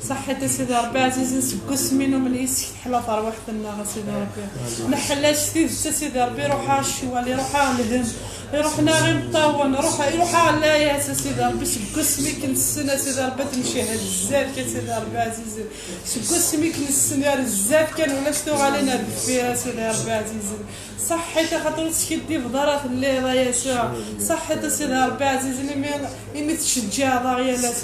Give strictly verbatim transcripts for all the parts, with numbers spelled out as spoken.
Ṣaḥḥit a Sidi Ṛebbi ɛzizen, seg wasmi numen yis-k teḥla terwiḥt-nneɣ a Sidi Ṛebbi. Neḥlac tidet a Sidi Ṛebbi, iruḥ-aɣ ccwal, iruḥ-aɣ lhem, iruḥen-aɣ imeṭṭawen, iruḥ, iruḥ-aɣ layas a Sidi Ṛebbi, seg wasmi k-nessen a Sidi Ṛebbi ad nemcihhed zdat-k a Sidi Ṛebbi ɛzizen. Seg wasmi k-nessen ar zdat kan ulac tuɣalin ar deffir a Sidi Ṛebbi ɛzizen. Ṣaḥḥit axaṭer ur teskiddibeḍ ara telliḍ a Yasuɛ. Ṣaḥḥit a Sidi Ṛebbi ɛzizen imi, imi tceǧǧiɛeḍ-aɣ yal ass.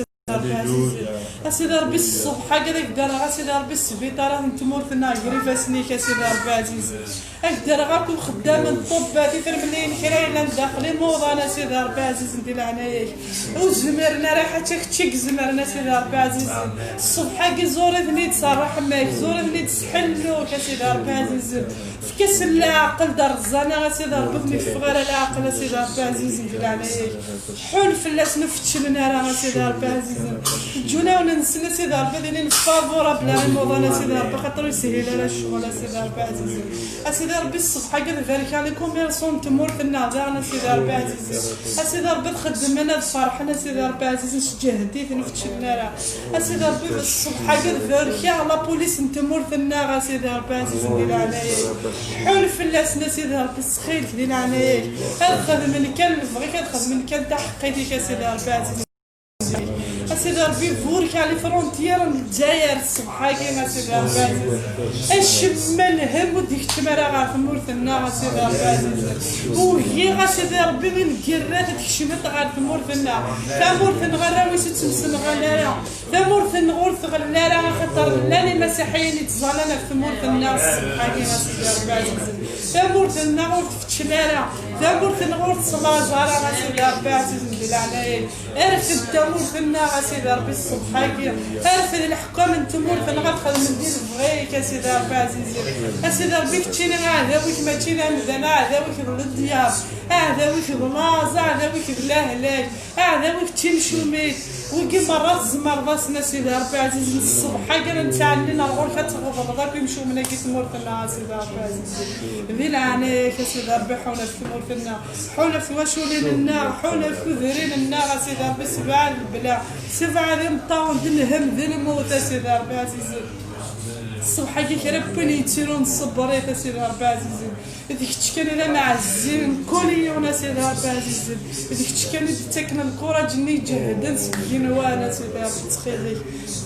A Sidi Ṛebbi, s ṣṣbeḥ-agi ad ak-d-rreɣ a Sidi Ṛebbi sbiṭarat n tmurt-nneɣ gar ifassen-ik a Sidi Ṛebbi ɛzizen. Ad ak-d-rreɣ akk ixeddamen n ṭṭubbat, tifermliyin kra yellan daxel imuḍan a Sidi Ṛebbi ɛzizen di leɛnaya-k. Ur zmiren ara ḥaca kečč i izemren a Sidi Ṛebbi ɛzizen. Ṣṣbeḥ-agi ẓur-iten-id s ṛṛeḥma-k, ẓur-iten-id s ḥellu-k a Sidi Ṛebbi ɛzizen. Efk-asen leɛqel d rrẓana a Sidi Ṛebbi, ur ten-iteffeɣ ara leɛqel a Sidi Ṛebbi ɛzizen di leɛnaya-k. Ḥun fell-asen ur feččlen ara a Sidi Ṛebbi ɛzizen. Ǧǧ ulawen-nsen a Sidi Ṛebbi ad ilin favorable ar imuḍan a Sidi Ṛebbi, xaṭer ur yeshil ara ccɣel a Sidi Ṛebbi ɛzizen. A Sidi Ṛebbi ṣṣbeḥ-agi ad barkeɣ les commerçants n tmurt-nneɣ daɣen a Sidi Ṛebbi ɛzizen. A Sidi Ṛebbi ad xeddmen ad ferḥen a Sidi Ṛebbi ɛzizen, sǧehd-iten ur feččlen ara. A Sidi Ṛebbi ṣṣbeḥ-agi ad barkeɣ la police n tmurt-nneɣ a Sidi Ṛebbi ɛzizen di leɛnaya-k. Ḥun fell-asen a Sidi Ṛebbi ttxil-k di leɛnaya-k. Ad xedmen kan lebɣi-k, ad xedmen kan taḥeqqit-ik a Sidi Ṛebbi ɛzizen. A Sidi Ṛebbi burek ar les frontières n Lezzayer ṣṣbeḥ-agi a Sidi Ṛebbi ɛzizen. Acemma lhem ur d-ikeččem ara ɣer tmurt-nneɣ a Sidi Ṛebbi ɛzizen. Ugiɣ a Sidi Ṛebbi mi ngerrat ad tkecmeḍ ɣer tmurt-nneɣ. Tamurt-nneɣ arraw-is ur tt-nessenɣal ara. Tamurt-nneɣ ur tɣell ara axaṭer llan imasiḥiyen yettẓallan ɣef tmurt-nneɣ ṣṣbeḥ-agi a Sidi Ṛebbi ɛzizen. Tamurt-nneɣ ur tfeččel ara. Tamurt-nneɣ ur teslaẓ ara a Sidi Ṛebbi ɛzizen di leɛnaya-k. Rfed tamurt-nneɣ a Sidi Ṛebbi ṣṣbeḥ-agi. Rfed leḥkam n tmurt-nneɣ ad xedmen di lebɣi-k a Sidi Ṛebbi ɛzizen. A Sidi Ṛebbi keččini aɛdaw-ik mačči d amdan, aɛdaw-ik d ledyar, aɛdaw-ik d laẓ, aɛdaw-ik d lehlak. Aɛdaw-ik d timcumit, wigi merra tzemreḍ-asen a Sidi Ṛebbi ɛzizen, ṣṣbeḥ-agi ara nettɛennin ar ɣur-k ad tɣeḍleḍ akk imcumen-agi tmurt-nneɣ a Sidi Ṛebbi ɛzizen. Di leɛnaya-k a Sidi Ṛebbi ḥun ɣef tmurt-nneɣ, ḥun ɣef twaculin-nneɣ, ḥun ɣef tudrin-nneɣ a Sidi Ṛebbi, sebɛed lebla, sebɛed imeṭṭawen d lhem d lmut a Sidi Ṛebbi ɛzizen. Ṣṣbeḥ-agi kra n win yettirun ṣṣber-it a Sidi Ṛebbi ɛzizen. D kečč kan i d ameɛzi n kul yiwen a Sidi Ṛebbi ɛzizen. D kečč kan i d-ittaken lkuraǧ-nni iǧehden seg yigenwan a Sidi Ṛebbi ttxil-k.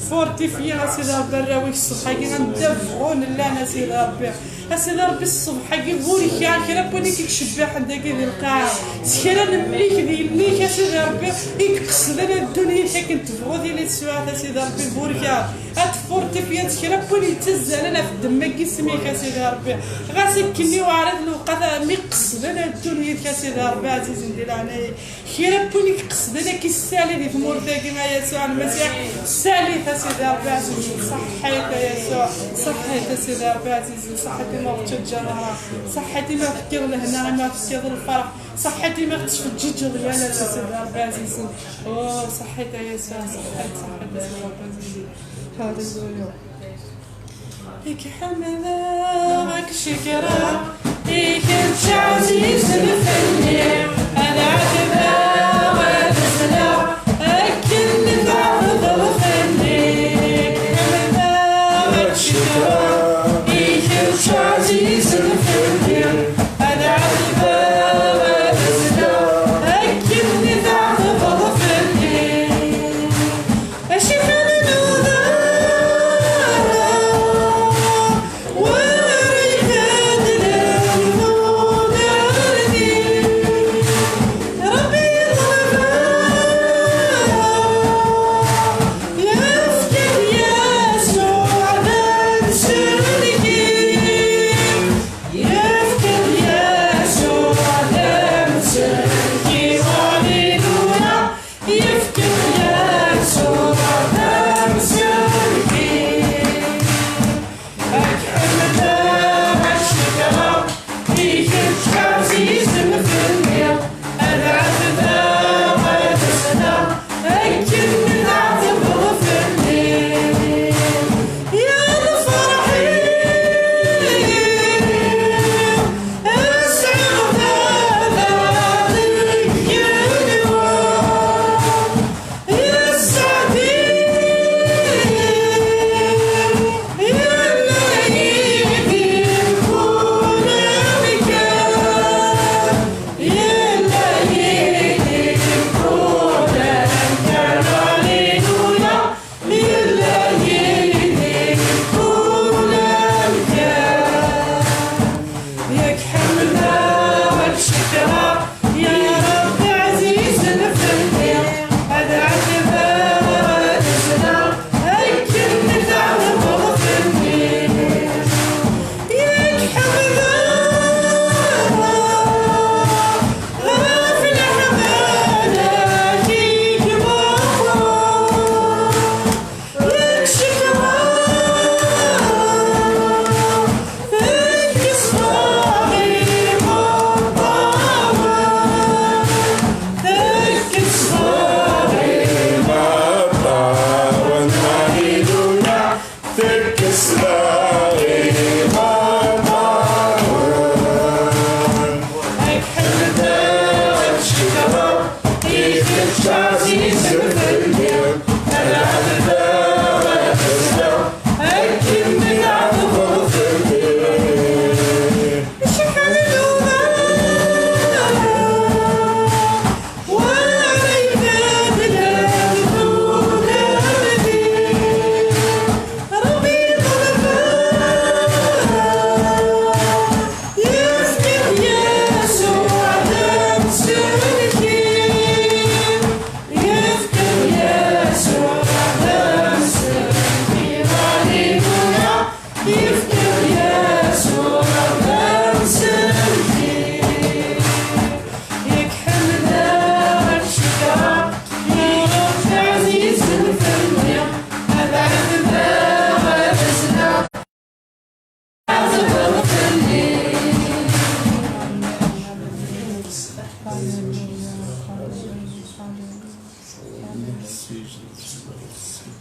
Fortifyi a Sidi Ṛebbi arraw-ik ṣṣbeḥ-agi anda bɣun llan a Sidi Ṛebbi. A Sidi Ṛebbi ṣṣbeḥ-agi burek-aɣ kra n win i k-ittcebbiḥen dagi di lqaɛa. S kra n mmi-k d yelli-k a Sidi Ṛebbi i iqesden ar ddunit akken tebɣu tili teswiɛt a Sidi Ṛebbi burek-aɣ. Ad tfurtifyeḍ kra n win yettazzalen ɣef ddemma n yisem-ik a Sidi Ṛebbi. Ɣas akkenni weɛrit lewqat mi qesden ar ddunit-ik a Sidi Ṛebbi ɛzizen di leɛnaya-k. Kra n win i iqesden ad k-issali di tmurt-agi a Yasuɛ Lmasiḥ, ssali-t a Sidi Ṛebbi ɛzizen. Ṣaḥḥit a Yasuɛ, ṣaḥḥit a Sidi Ṛebbi ɛzizen, ṣaḥḥit imi ur ɣ-tettaǧǧaḍ ara, ṣaḥḥit imi ɣ-tefkiḍ lehna, imi ɣ-tefkiḍ lferḥ, ṣaḥḥit imi ɣ-tesfeǧǧiǧeḍ yal ass a Sidi Ṛebbi ɛzizen. Oh, ṣaḥḥit a Yasuɛ, ṣaḥḥit, ṣaḥḥit a Sidi Ṛebbi ɛzizen. Haleluya. Ad k-ḥemdeɣ, ad k-cekreɣ, i kečč ɛzizen fell-i. Ad ɛetbeɣ, ad zleɣ, akken tɛetbeḍ fell-i. Ad k-ḥemdeɣ, ad k-cekreɣ, i kečč ɛzizen fell-i. Ad ɛetbeɣ, ad zleɣ, akken tɛetbeḍ fell-i. Acḥal nuḍen, wara ibeddlen tudert-iw. Ṛebbi yeḍleb, yefka-d Yasuɛ d amsellek-iw. Yefka-d Yasuɛ d amsellek-iw. Aleluya. Yefka-d Yasuɛ d amsellek-iw. Ad k-ḥemdeɣ, ad k-cekreɣ, i kečč ɛzizen fell-i. Ad ɛetbeɣ, ad zleɣ, akken tɛetbeḍ fell-i. Ya lferḥ-iw, ad sɛiɣ baba deg yigenwan.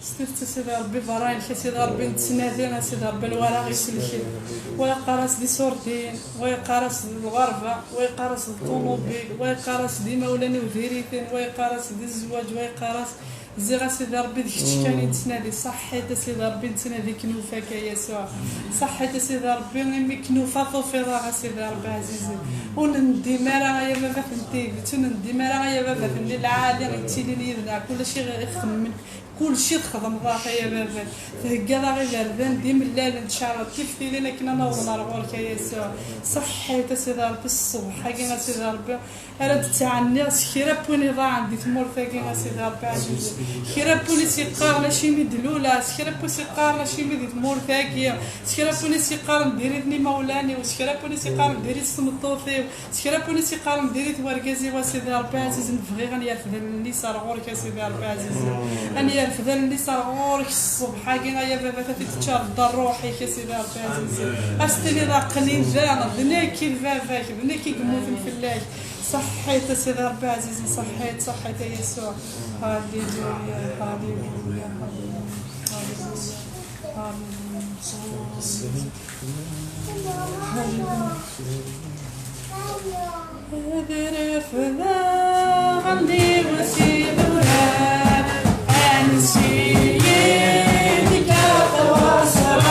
S tidet, a Sidi Ṛebbi, berra-inek, a Sidi Ṛebbi, nettnadi, a Sidi Ṛebbi, lwaraɣ iselken. Wa yeqqar-as d isurdiyen, wa yeqqar-as d lɣerba, wa yeqqar-as d ṭumubil, wa yeqqar-as d imawlan iwdiriken, wa yeqqar-as d zzwaǧ, wa yeqqar-as ziɣ, a Sidi Ṛebbi, d kečč kan i nettnadi. Ṣaḥḥit, a Sidi Ṛebbi, nettnadi-k nufa-k, a Yasuɛ. Ṣaḥḥit, a Sidi Ṛebbi, imi k-nufa tufiḍ-aɣ, a Sidi Ṛebbi ɛzizen. Ur nendim ara, ay ababat n tidet, ur nendim ara, ay ababat n lɛali yettilin yid-neɣ. Kullec i ɣ-, i xedmen, kullec i txedmeḍ-aɣ, ay ababat. Theggaḍ-aɣ iberdan d imellalen, tcerreḍ tiftilin akken ad naweḍ ar ɣur-k, a Yasuɛ. Ṣaḥḥit, a Sidi Ṛebbi, ṣṣbeḥ-agi, a Sidi Ṛebbi, ara d-ttɛenniɣ s kra n win iḍaɛen di tmurt-agi, a Sidi Ṛebbi ɛzizen. Kra n win i s-yeqqaren acimi d-luleɣ, s kra n win i s-yeqqaren acimi di tmurt-agi, s kra n win i s-yeqqaren diri-t n imawlan-iw, s kra n win i s-yeqqaren diri-tt tmeṭṭut-iw, s kra n win i s-yeqqaren diri-t wergaz-iw, a Sidi Ṛebbi ɛzizen, bɣiɣ ad yerfed allen-is ar ɣur-k, a Sidi Ṛebbi ɛzizen. Ad yerfed allen-is ar ɣur-k ṣṣbeḥ-agi, ay ababat, ad t-id-teččareḍ d ṛṛuḥ-ik, a Sidi Ṛebbi ɛzizen. A s-tiniḍ aql-in da, d nekk i d baba-k, d nekk i yemmuten fell-ak. Ṣaḥḥit, a Sidi Ṛebbi ɛzizen, ṣaḥḥit, ṣaḥḥit, a Yasuɛ. Halleluya, halleluya, halleluya, halleluya. Ad refdeɣ allen-iw s idurar, ansi yid-k ad ttwaṣreɣ.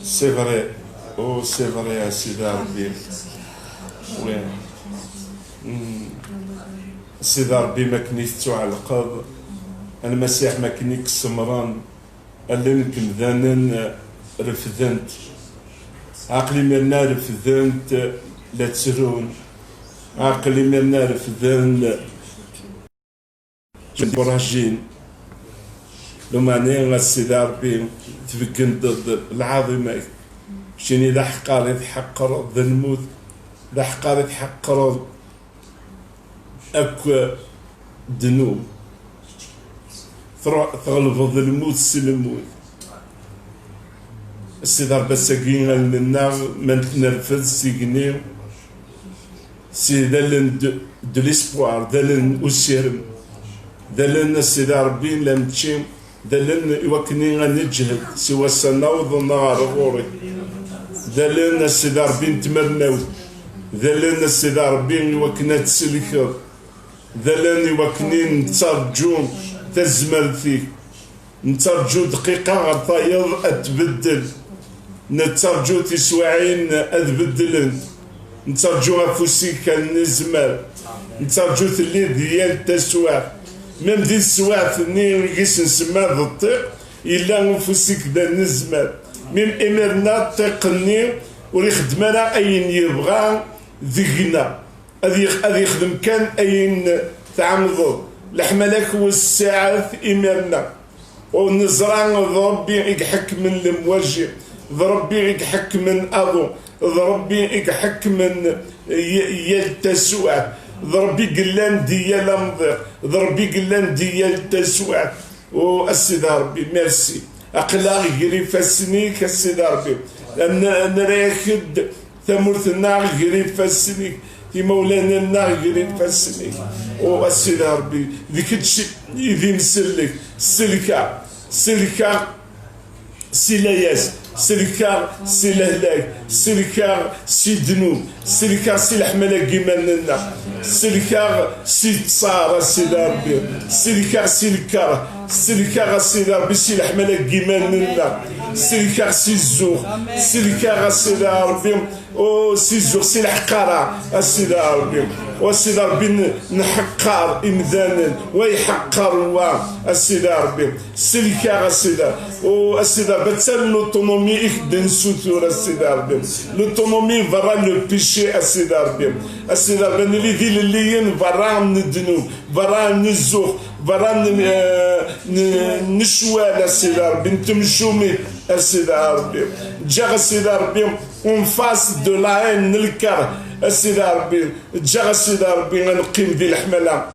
C'est vrai. Oh, c'est vrai, a Sidi Ṛebbi. Oui. Hmm. Sidi Ṛebbi, makken i tettuɛelqeḍ, a Lmasiḥ, makken i k-semmṛen, allen n yemdanen refden-t. Aql imirna refden-t, la ttrun. Aql imirna refden, tturaǧin. Lumani, a Sidi Ṛebbi, tbeggen-d lɛaḍima-k. Keččini d aḥeqqar i tḥeqqreḍ, d lmut, d aḥeqqar i tḥeqqreḍ akk ddnub. Tru-, tɣelbeḍ lmut s lmut. A Sidi Ṛebbi, ass-agi allen-nneɣ ma nerfed s igenni, si d allen d, de l'espoir, d allen n usirem, d allen, a Sidi Ṛebbi, la nečči, d allen i wakken ad neǧhed si wass-a naweḍ ɣer ɣur-k. D allen, a Sidi Ṛebbi, n tmernawt. D allen, a Sidi Ṛebbi, i wakken ad tselkeḍ. D allen i wakken i nettarǧu tazmert-ik. Nettarǧu dqiqa ɣer tayeḍ ad tbeddel. Nettarǧu tiswiɛin ad beddlent. Nettarǧu afus-ik ad nezmer. Nettarǧu telli di yal taswiɛt. Même di teswiɛt-nni i s-nsemma d ṭṭiq, yella ufus-ik d anezmar. Même imirna ṭṭiq-nni ur ixeddem ara ayen yebɣa deg-neɣ. Ad yex-, ad yexdem kan ayen tɛemdeḍ. Leḥmala-k wessiɛet imirna. Ur neẓra d Ṛebbi i iḥekmen lemwaji, d Ṛebbi i iḥekmen aḍu, d Ṛebbi i iḥekmen y-, yal taswiɛt, d Ṛebbi i yellan di yal amḍiq, d Ṛebbi i yellan di yal taswiɛt. O a Sidi Ṛebbi, merci. Aql-aɣ gar ifassen-ik, a Sidi Ṛebbi. N-, nerra-yak-d tamurt-nneɣ gar ifassen-ik, imawlan-nneɣ gar ifassen-ik. O a Sidi Ṛebbi, d kečč i d imsellek. Sellek-aɣ, sellek-aɣ si layas, sellek-aɣ si lehlak, sellek-aɣ si ddnub, sellek-aɣ si leḥmala n yiman-nneɣ, sellek-aɣ si ttar, a Sidi Ṛebbi, sellek-aɣ si lkeṛh, sellek-aɣ, a Sidi Ṛebbi, si leḥmala n yiman-nneɣ, sellek-aɣ si zzux, sellek-aɣ, a Sidi Ṛebbi, o si zzux, si leḥqara, a Sidi Ṛebbi. O a Sidi Ṛebbi, n-, nḥeqqer imdanen, wa iḥeqqer wa, a Sidi Ṛebbi. Sellek-aɣ, a Sidi. O a Sidi Ṛebbi, attan l'autonomie i k-d-nessutur, a Sidi Ṛebbi. L'autonomie berra le péché, a Sidi Ṛebbi. A Sidi Ṛebbi, ad nili d ilelliyen berra n ddnub, berra n zzux, berra n, eh, n, n ccwal, a Sidi Ṛebbi, n temcumit, a Sidi Ṛebbi. Ǧǧaɣ, a Sidi Ṛebbi, en face de la haine, n lkeṛh, a Sidi Ṛebbi. Ǧǧaɣ, a Sidi Ṛebbi, ad neqqim di leḥmala.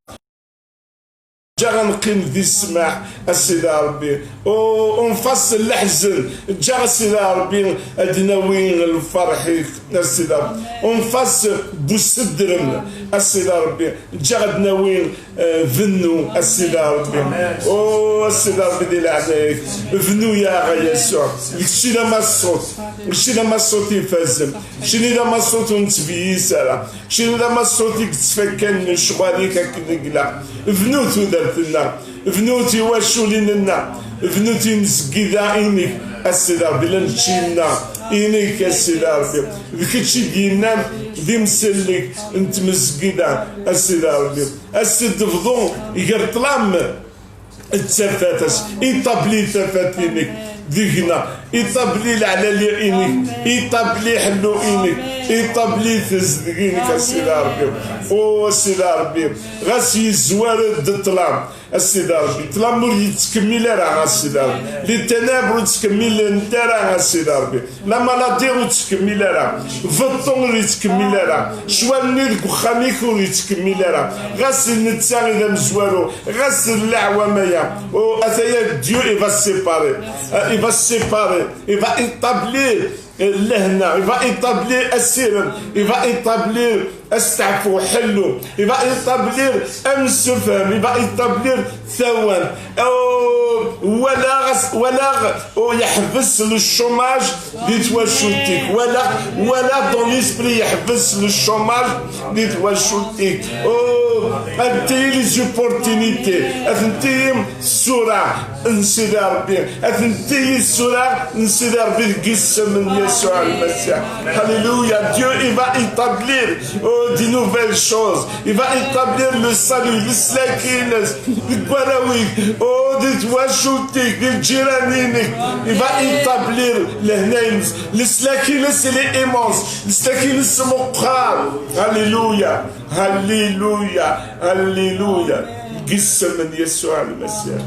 Ǧǧaɣ ad neqqim di ssmaḥ, a Sidi Ṛebbi. O, en face n leḥzen, ǧǧaɣ, a Sidi Ṛebbi, ad d-nawi lferḥ-ik, a Sidi Ṛebbi. En face n usedrem, a Sidi Ṛebbi, ǧǧaɣ ad d-nawi, eh, bennu, a Sidi Ṛebbi. O, a Sidi Ṛebbi, di leɛnaya-k, bennu-yaɣ, a Yasuɛ. D kečč i d amaṣṣut, d kečč i d amaṣṣut ifazen, d kečč i d amaṣṣut ur nettbeyyiz ara. Keččini d amaṣṣut i yettfakkan lecɣal-ik akken i ilaq. Bnu tudert-nneɣ, bnu tiwaculin-nneɣ, bnu timezgida-inek, a Sidi Ṛebbi, la neččina-inek, a Sidi Ṛebbi. D kečč i d-yennan d imsellek n tmezgida, a Sidi Ṛebbi. A Sidi, bḍu gar ṭṭlam d tafat, as-, iṭabli tafat-inek deg-neɣ, iṭabli leɛlali-inek, iṭabli ḥellu-inek, iṭabli tezdeg-inek, a Sidi Ṛebbi. O a Sidi Ṛebbi, ɣas yezwar-d ṭṭlam, a Sidi Ṛebbi, ṭṭlam ur yettkemmil ara, a Sidi Ṛebbi. Les ténèbres ur ttkemmilent ara, a Sidi Ṛebbi. La maladie ur ttkemmil ara, beṭṭu ur yettkemmil ara, ccwal-nni deg uxxam-ik ur yettkemmil ara. Ɣas d netta i d amezwaru, ɣas d leɛwam-aya. O, ataya Dieu, il va séparer. Euh, il va séparer. Il va établir, euh, lehna. Il va établir asirem. Il va établir asteɛfu, ḥellu. Il va établir amsefham. Il va établir tawant. O, walaɣ Walaɣ, oh, yeḥbes le chômage di twacult-ik. Walaɣ, walaɣ dans l'esprit yeḥbes le chômage di twacult-ik. Oh, atenti les opportunités, atenti tsura n Sidi Ṛebbi, atenti tsura n Sidi Ṛebbi deg isem n Yasuɛ Lmasiḥ. Alléluia. Dieu, il va établir, oh, de nouvelles choses. Il va établir le salut, leslak-ines, deg warraw-ik, oh, di twacult-ik, di lǧiran-inek. Il va établir lehna-ines, leslak-ines, il est immense, leslak-ines meqqar. Alléluia, alléluia, alléluia. Deg isem n Yasuɛ Lmasiḥ.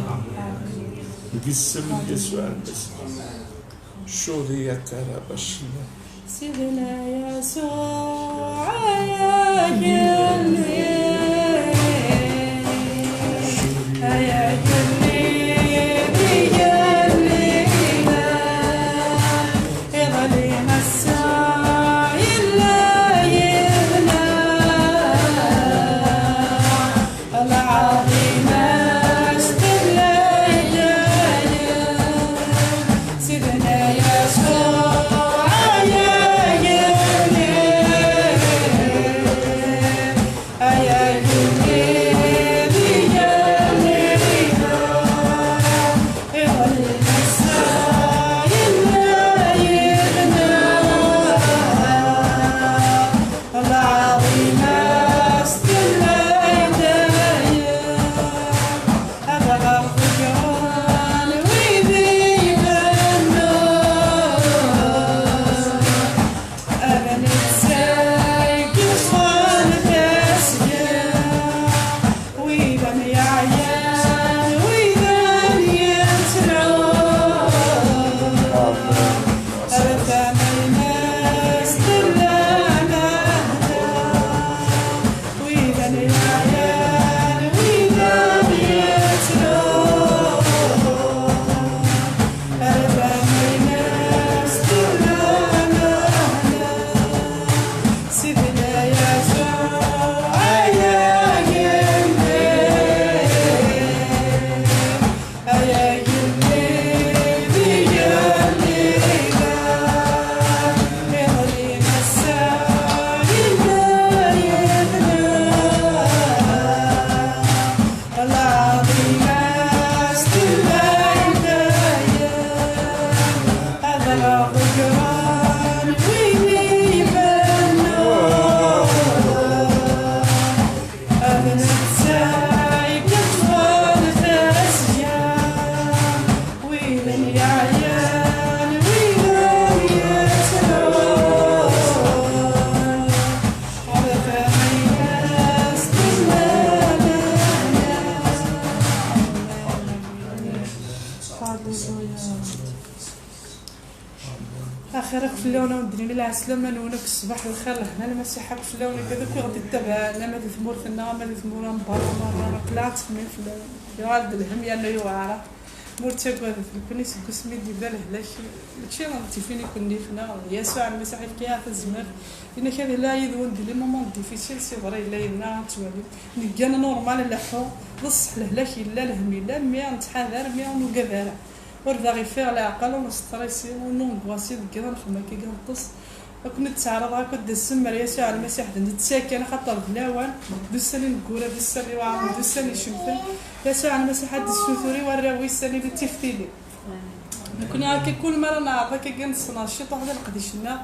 Deg isem n Yasuɛ Lmasiḥ. Curiya karabacina. Sidna Yasuɛ, ay agelli, ay agelli, d igelli-nneɣ, iḍelli ass-a yella yid-neɣ. Lɛaḍima-s tella dayem, Sidna Yasuɛ, ay agelli, ay agelli, d igelli-nneɣ, iḍelli ass-a yella yid-neɣ. Lɛaḍima-s tella dayem, ad ɣ-ḍeggren wid ibennun, ad netteg ṭṭfen tasga. Wid am yeɛyan, wid am yettrun, ar tama-ines tella lehna. Wid am yeɛyan, wid am yettrun, ar tama-ines tella lehna. Sidna Yasuɛ, ay agelli, ay agelli, d igelli-nneɣ, iḍelli ass-a yella yid-neɣ. Lɛaḍima-s tella dayem, ad ɣ-ḍeggren wid ibennun, ad netteg ṭṭfen tasga. Wid yeɛyan, wid yettrun, ar tama-ines tella lehna. Halleluya. Axir akk fell-awen a wen-d-nini lɛeslama-nwen akk, ṣṣbeḥ lxir, lehna, lmasiḥ akk fell-awen, akked akk i ɣ-d-ittabaɛen, ama di tmurt-nneɣ, ama di tmura n berra merra, aql-aɣ nettxemmim fell-awen. Yuɣal-d lhemm yerna yuɣ aɛraq. Ma ur ttagadet, nekkni seg wasmi d-yebda lehlak, mačči d tifin i ken-yifen, neɣ d Yasuɛ Lmasiḥ i yefka-yaɣ tazmert. Yenna-k ad illa yid-wen di les moments difficiles, c'est vrai, yella yid-neɣ, ad t-twalim. Neggan normal, nleḥḥu, d ṣṣeḥ lehlak yella, lhemm yella, mais nettḥadar, mais ur nugad ara. Ur d aɣ-iffiɣ leɛqel, ur nestresi, ur nangoisi deg yiḍ, nxemmem akka i neṭṭes. Ad ken-id-ttaɛraḍeɣ akk ad d-tasem ar Yasuɛ Lmasiḥ d netta kan, axaṭer d lawan, d ussan ineggura, d ussan iweɛren, d ussan icemten. Yasuɛ Lmasiḥ ad d-issutur i warraw-is ad nili d tiftilin. Nekkni akka kul mi ara neɛreḍ akka kan ad neṣṣenɛer ciṭuḥ d leqdic-nneɣ,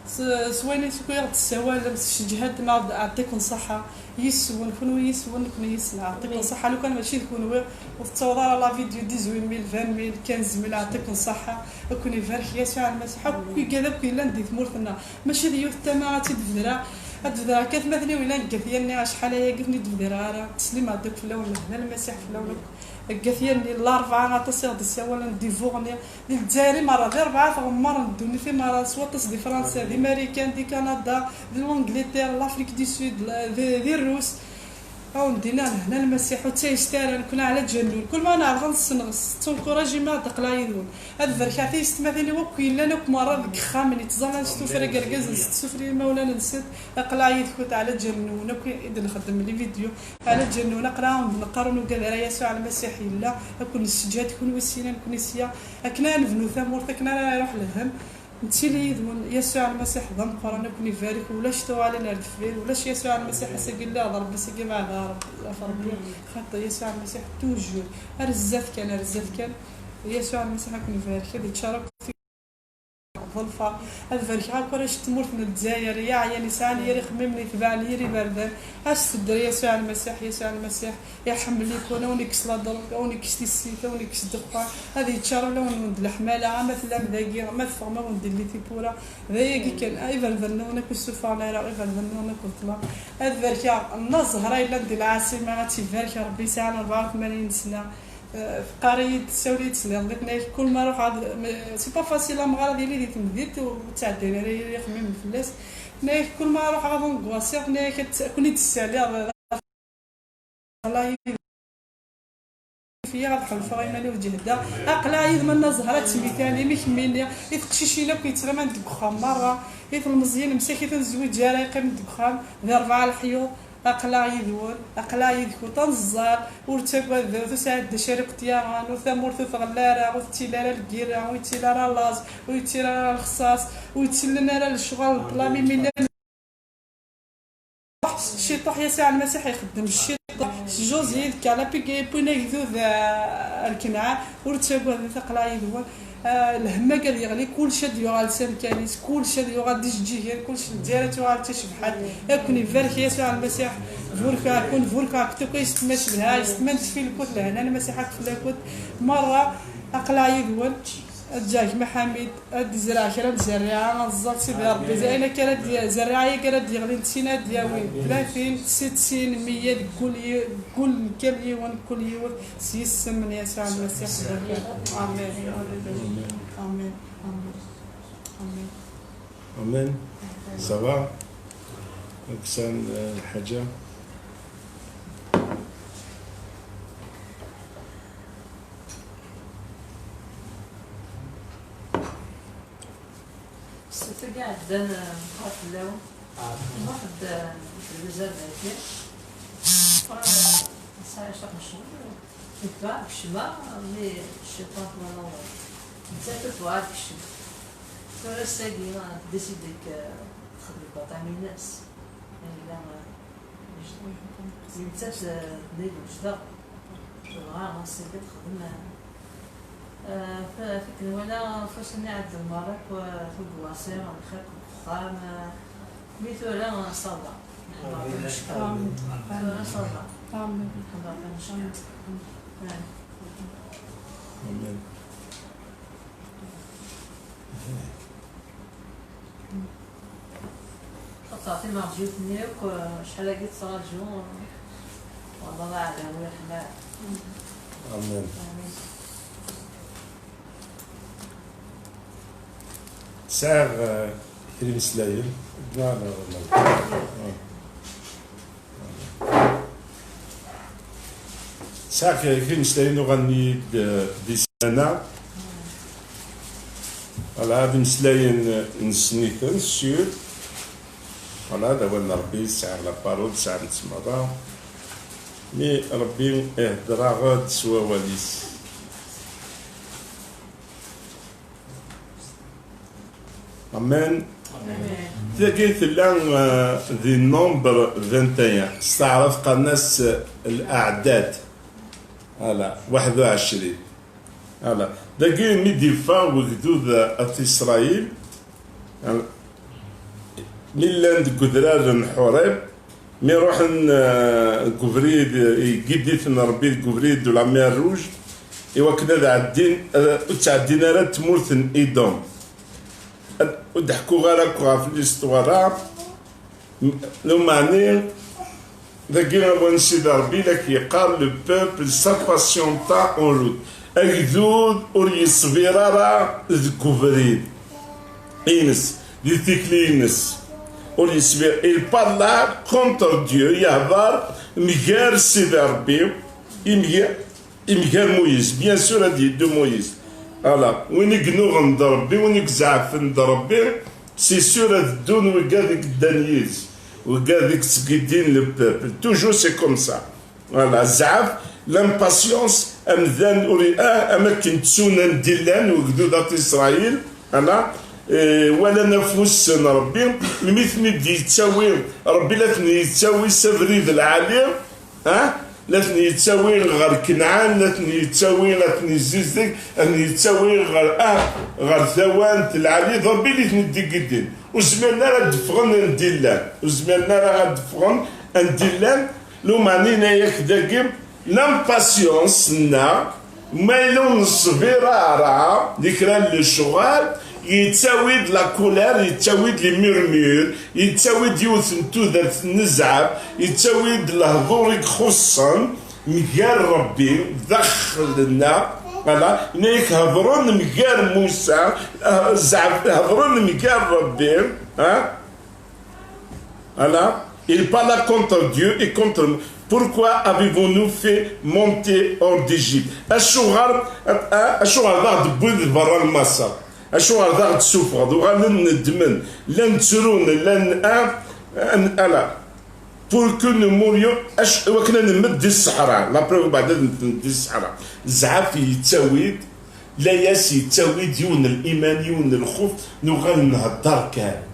s, s wayen i ɣ-d-tessawalem, s ccejhad-nneɣ, ɛṭiken ṣṣeḥḥa. Yis-wen, kenwi yis-wen, nekkni yis-neɣ. Ɛṭiken ṣṣeḥḥa, lukan mačči d kenwi, ur tettaweḍ ara la vidéo dix-huit mille, vingt mille, quinze mille, ɛṭiken ṣṣeḥḥa. Ad ken-ibarek Yasuɛ Lmasiḥ akk igad akk yellan di tmurt-nneɣ. Mačči d yiwet tama ad tt-id-bedreɣ. Ad bedreɣ akka atmaten-iw yellan deg At Yanni, acḥal ayagi ur ten-id-bdireɣ ara. Tteslimeɣ-d akk fell-awen, lehna lmasiḥ fell-awen akk. Deg At Yanni, Larebɛa aṭas i ɣ-d-ssawalen, di Vuɣni, di Lezzayer i merra, di rebɛa tɣemmar n ddunit i merra, s waṭas di Fransa, di Marikan, di Kanada, di l'Angleterre, l'Afrique du Sud, la, di, di Rrus. Awen-d-iniɣ lehna Lmasiḥ ur ttayest ara, nekkni ɛla ǧanun. Kul ma neɛreḍ ad nessenɣes, tettunkuraj imi ad d-aql-aɣ yid-wen. Ad berkeɣ tiyessetmatin-iw akk yellan akk merra deg yexxamen, yettẓallan s tuffra n yergazen, s tuffra n yimawlan-nsent. Aql-aɣ yid-kent ɛla ǧanun akk i d-nxeddem les vidéos. Ɛla ǧanun, aql-aɣ awen-d-neqqar ur nugad ara, Yasuɛ Lmasiḥ yella, ad ken-nesseǧhed kunwi sin, nekkni sya, akken ara nebnu tamurt, akken ara iruḥ lhemm. Nettili yid-wen, Yasuɛ Lmasiḥ d ameqqran, ad ken-ibarek, ulac tuɣalin ar deffir, ulac Yasuɛ Lmasiḥ ass-agi lliɣ d Ṛebbi, ass-agi beɛdeɣ ɣef Ṛebbi, xaṭer Yasuɛ Lmasiḥ toujours, ar zdat kan, ar zdat kan, Yasuɛ Lmasiḥ ad ken-ibarek, ad iččar akk ḍelfa, ad barkeɣ akk arrac n tmurt n Lezzayer, i yeɛyan, yesɛan yir ixemmimen, itebɛen yir iberdan, ad s-tedder Yasuɛ Lmasiḥ, Yasuɛ Lmasiḥ, iḥemmel-iken, ad wen-ikkes la drogue, ad wen-ikkes tissit, ad wen-ikkes ddexxan, ad yeččar ulawen-nwen d leḥmala, ama tellam dagi, ma teffɣem ad wen-d-illi tiwwura. D ayagi kan, ah, iberdan-nwen akk ur ssufɣen ara, iberdan-nwen akk beṭlen. Ad barkeɣ Nna Zehra yellan di lɛaṣima, ad tt-ibarek Rebbi, yesɛan rebɛa u tmanyin sna. Eh, teqqar-iyi-d, tessawel-iyi-d s lehna, tenna-ak, kul ma ruḥeɣ ad, m-, c'est pas facile, amɣar ad yili di temdint ur ttɛeddayen ara yir ixemmimen fell-as. Tenna-ak, kul ma ruḥeɣ ad angoissiɣ, tenna-ak, ad tt-, ad ken-id-ssaliɣ, Allah yif-iyi ad ḥulfaɣ iman-iw ǧehdeɣ. Aql-aɣ yid-m a Nna Zehra d tmital, imi kemmini, i teqcicin akk yettɣiman deg uxxam merra, i telmeẓyin msakit ur nezwiǧ ara, yeqqimen deg uxxam, di rebɛa leḥyuḍ. Aql-aɣ yid-wen, aql-aɣ yid-kent, ad nẓall, ur ttagadet, ur sɛiɣ d acu ara kent-yaɣen, ur tamurt ur tɣelli ara, ur tettili ara lgirra, ur yettili ara laẓ, ur yettili ara lexṣaṣ, ur yettilin ara lecɣal n ṭṭlam, imi llan ciṭuḥ, Yasuɛ Lmasiḥ ixeddem ciṭuḥ s Josué d Kaleb, i yewwin agdud, eh, ar Kenɛan, ur ttagadet, aql-aɣ yid-wen. Ah, lhemm-agi ad yeɣli, kullec ad yuɣal s amkan-is, kullec ad yuɣal d ijeǧǧigen, kullec n Lezzayer ad tuɣal d tacebḥant. Ad ken-ibarek Yasuɛ Lmasiḥ, burkeɣ-ken, burkeɣ-kent akk ay yessetma Cebha, ay yessetma n Tfilkut, lehna n Lmasiḥ akk fell-akent merra. Aql-aɣ yid-wen, ad ǧǧeɣ gma Ḥamid, ad d-izreɛ kra n tzerriɛa, ad nẓall Sidi Ṛebbi, ayen akka ara d-, zerriɛa-agi ara d-yeɣlin d tin ad d-yawi tlatin, settin, meyya deg wul yi-, deg wul n kal yiwen, deg wul yiwet. S yisem n Yasuɛ Lmasiḥ. Amen. Amen. Amen. Amen. Ça va? Aksan, euh, lḥaǧa. Ssebt-agi iɛeddan, eh, nehhṛeɣ fell-awen. Nruḥ-d, eh, d lezar dagi. Nesɛa cwiṭ n ccɣel. Nekk dɣa kecmeɣ, mi cciṭan twalaḍ, nettat ur tebɣi ad tekcem. Tura ass-agi, eh, tdécidé-k, eh, texdem lbaṭam-ines. Yella, eh, nettat, eh, tenna-d wejdeɣ. Tebɣa ass-agi ad texdem, eh, Ah, f-, akken walaɣ ɣef wass-nni iɛeddan merra akk, ah, tuggwaṣi, lxiq deg uxxam, ah, mi tura, ah, ça va. Amin. Tura ça va. Amin. Amin. Ah. Amin. Xaṭer timerǧiwt-nni akk, acḥal-agi tettraǧu, wallah d aɛdaw ur yeḥma. Amin. Amin. Sɛiɣ, eh, kra imeslayen. Neɣ, neɣ, neɣ. Sɛiɣ kra imeslayen uɣalen-iyi-d, eh, di ssmana. Voilà, ad imeslayen, eh, nessen-iten, sûr. Voilà, d awal n Ṛebbi, sɛiɣ la parole, sɛiɣ-tt merra. Mi Ṛebbi ihedder-aɣ-d s wawal-is. Amen. Amen. Tagi tella, euh, di Nombre vingt et un. S taɛrabt qqaren-as, euh, Al-Aɛdad. Ala, waḥed u ɛecrin. Ala. Dagi mi d-iffeɣ wegdud, euh, at Isṛayil. Ala. Mi llan deg udrar n Ḥurib, Mi ruḥen, eh, deg ubrid, eh, yeggid-iten Ṛebbi deg ubrid de la mer Rouge, i wakken ad ɛeddin, eh, ur ttɛeddin ara tmurt n Idum. Ad, ur d-ḥkuɣ ara akk ɣef l'histoire-a, m-, lameɛna, dagi awal n Sidi Ṛebbi la k-yeqqar, le peuple s'impatienta en route. Agdud ur yeṣbir ara deg ubrid ines, di tikli-ines. Ur yesmir, il parla contre Dieu, yehder mger Sidi Rebbi, imger, imger Moïse, bien sûr ad yeddu Moïse. Voilà, win i yennuɣen d Rebbi, win i izeɛfen d Rebbi, c'est sûr ad ddun wigad i yeddan yid-s, wigad i yettgeddin le peuple. Toujours c'est comme ça. Voilà, zzɛaf, l'impatience, amdan ur i-, ah, am akken ttun anda i llan ugdud at Isṛayil, ala, eh, walan afus n Rebbi, imi ten-id-yettawi, Rebbi la ten-yettawi s abrid lɛali, ah, la ten-yettawi ɣer Kenɛan, la ten-yettawi, la ten-yezzizdeg, la ten-yettawi ɣer, ah, ɣer tawant lɛali, d Rebbi i ten-id-igeddin. Ur zmiren ara ad d-ffɣen anda i llan, ur zmiren ara ad d-ffɣen anda i llan, Lumeɛna yenna-yak dagi, l'impatience-nneɣ, ma yella ur neṣbir ara di kra n lecɣal, yettawi-d la colère, yettawi-d les murmures, yettawi-d yiwet n tudert n zzɛaf, yettawi-d lehdur i ixuṣṣen mgal Rebbi, daxel-nneɣ, ala, yenna-yak hedren mgal Musa, eh, zzɛaf, hedren mgal Rebbi, ah? Voilà. Il parla contre Dieu et contre nous. Pourquoi avez-vous nous fait monter hors d'Égypte? Acuɣer, a-, acuɣer d aɣ-d-tewwiḍ berra n Maṣer? Acuɣer d aɣ-d-tessufɣeḍ? Uɣalen nedmen, llan ttrun, llan, a, a, ala. Pour que nous mourions, ac-, wakken ad nemmet di ṣṣeḥra. La preuve, beɛd ad nemmet di ṣṣeḥra. Zzɛaf yettawi-d, layas yettawi-d yiwen n liman, yiwen n lxuf, nuɣal nhedder kan.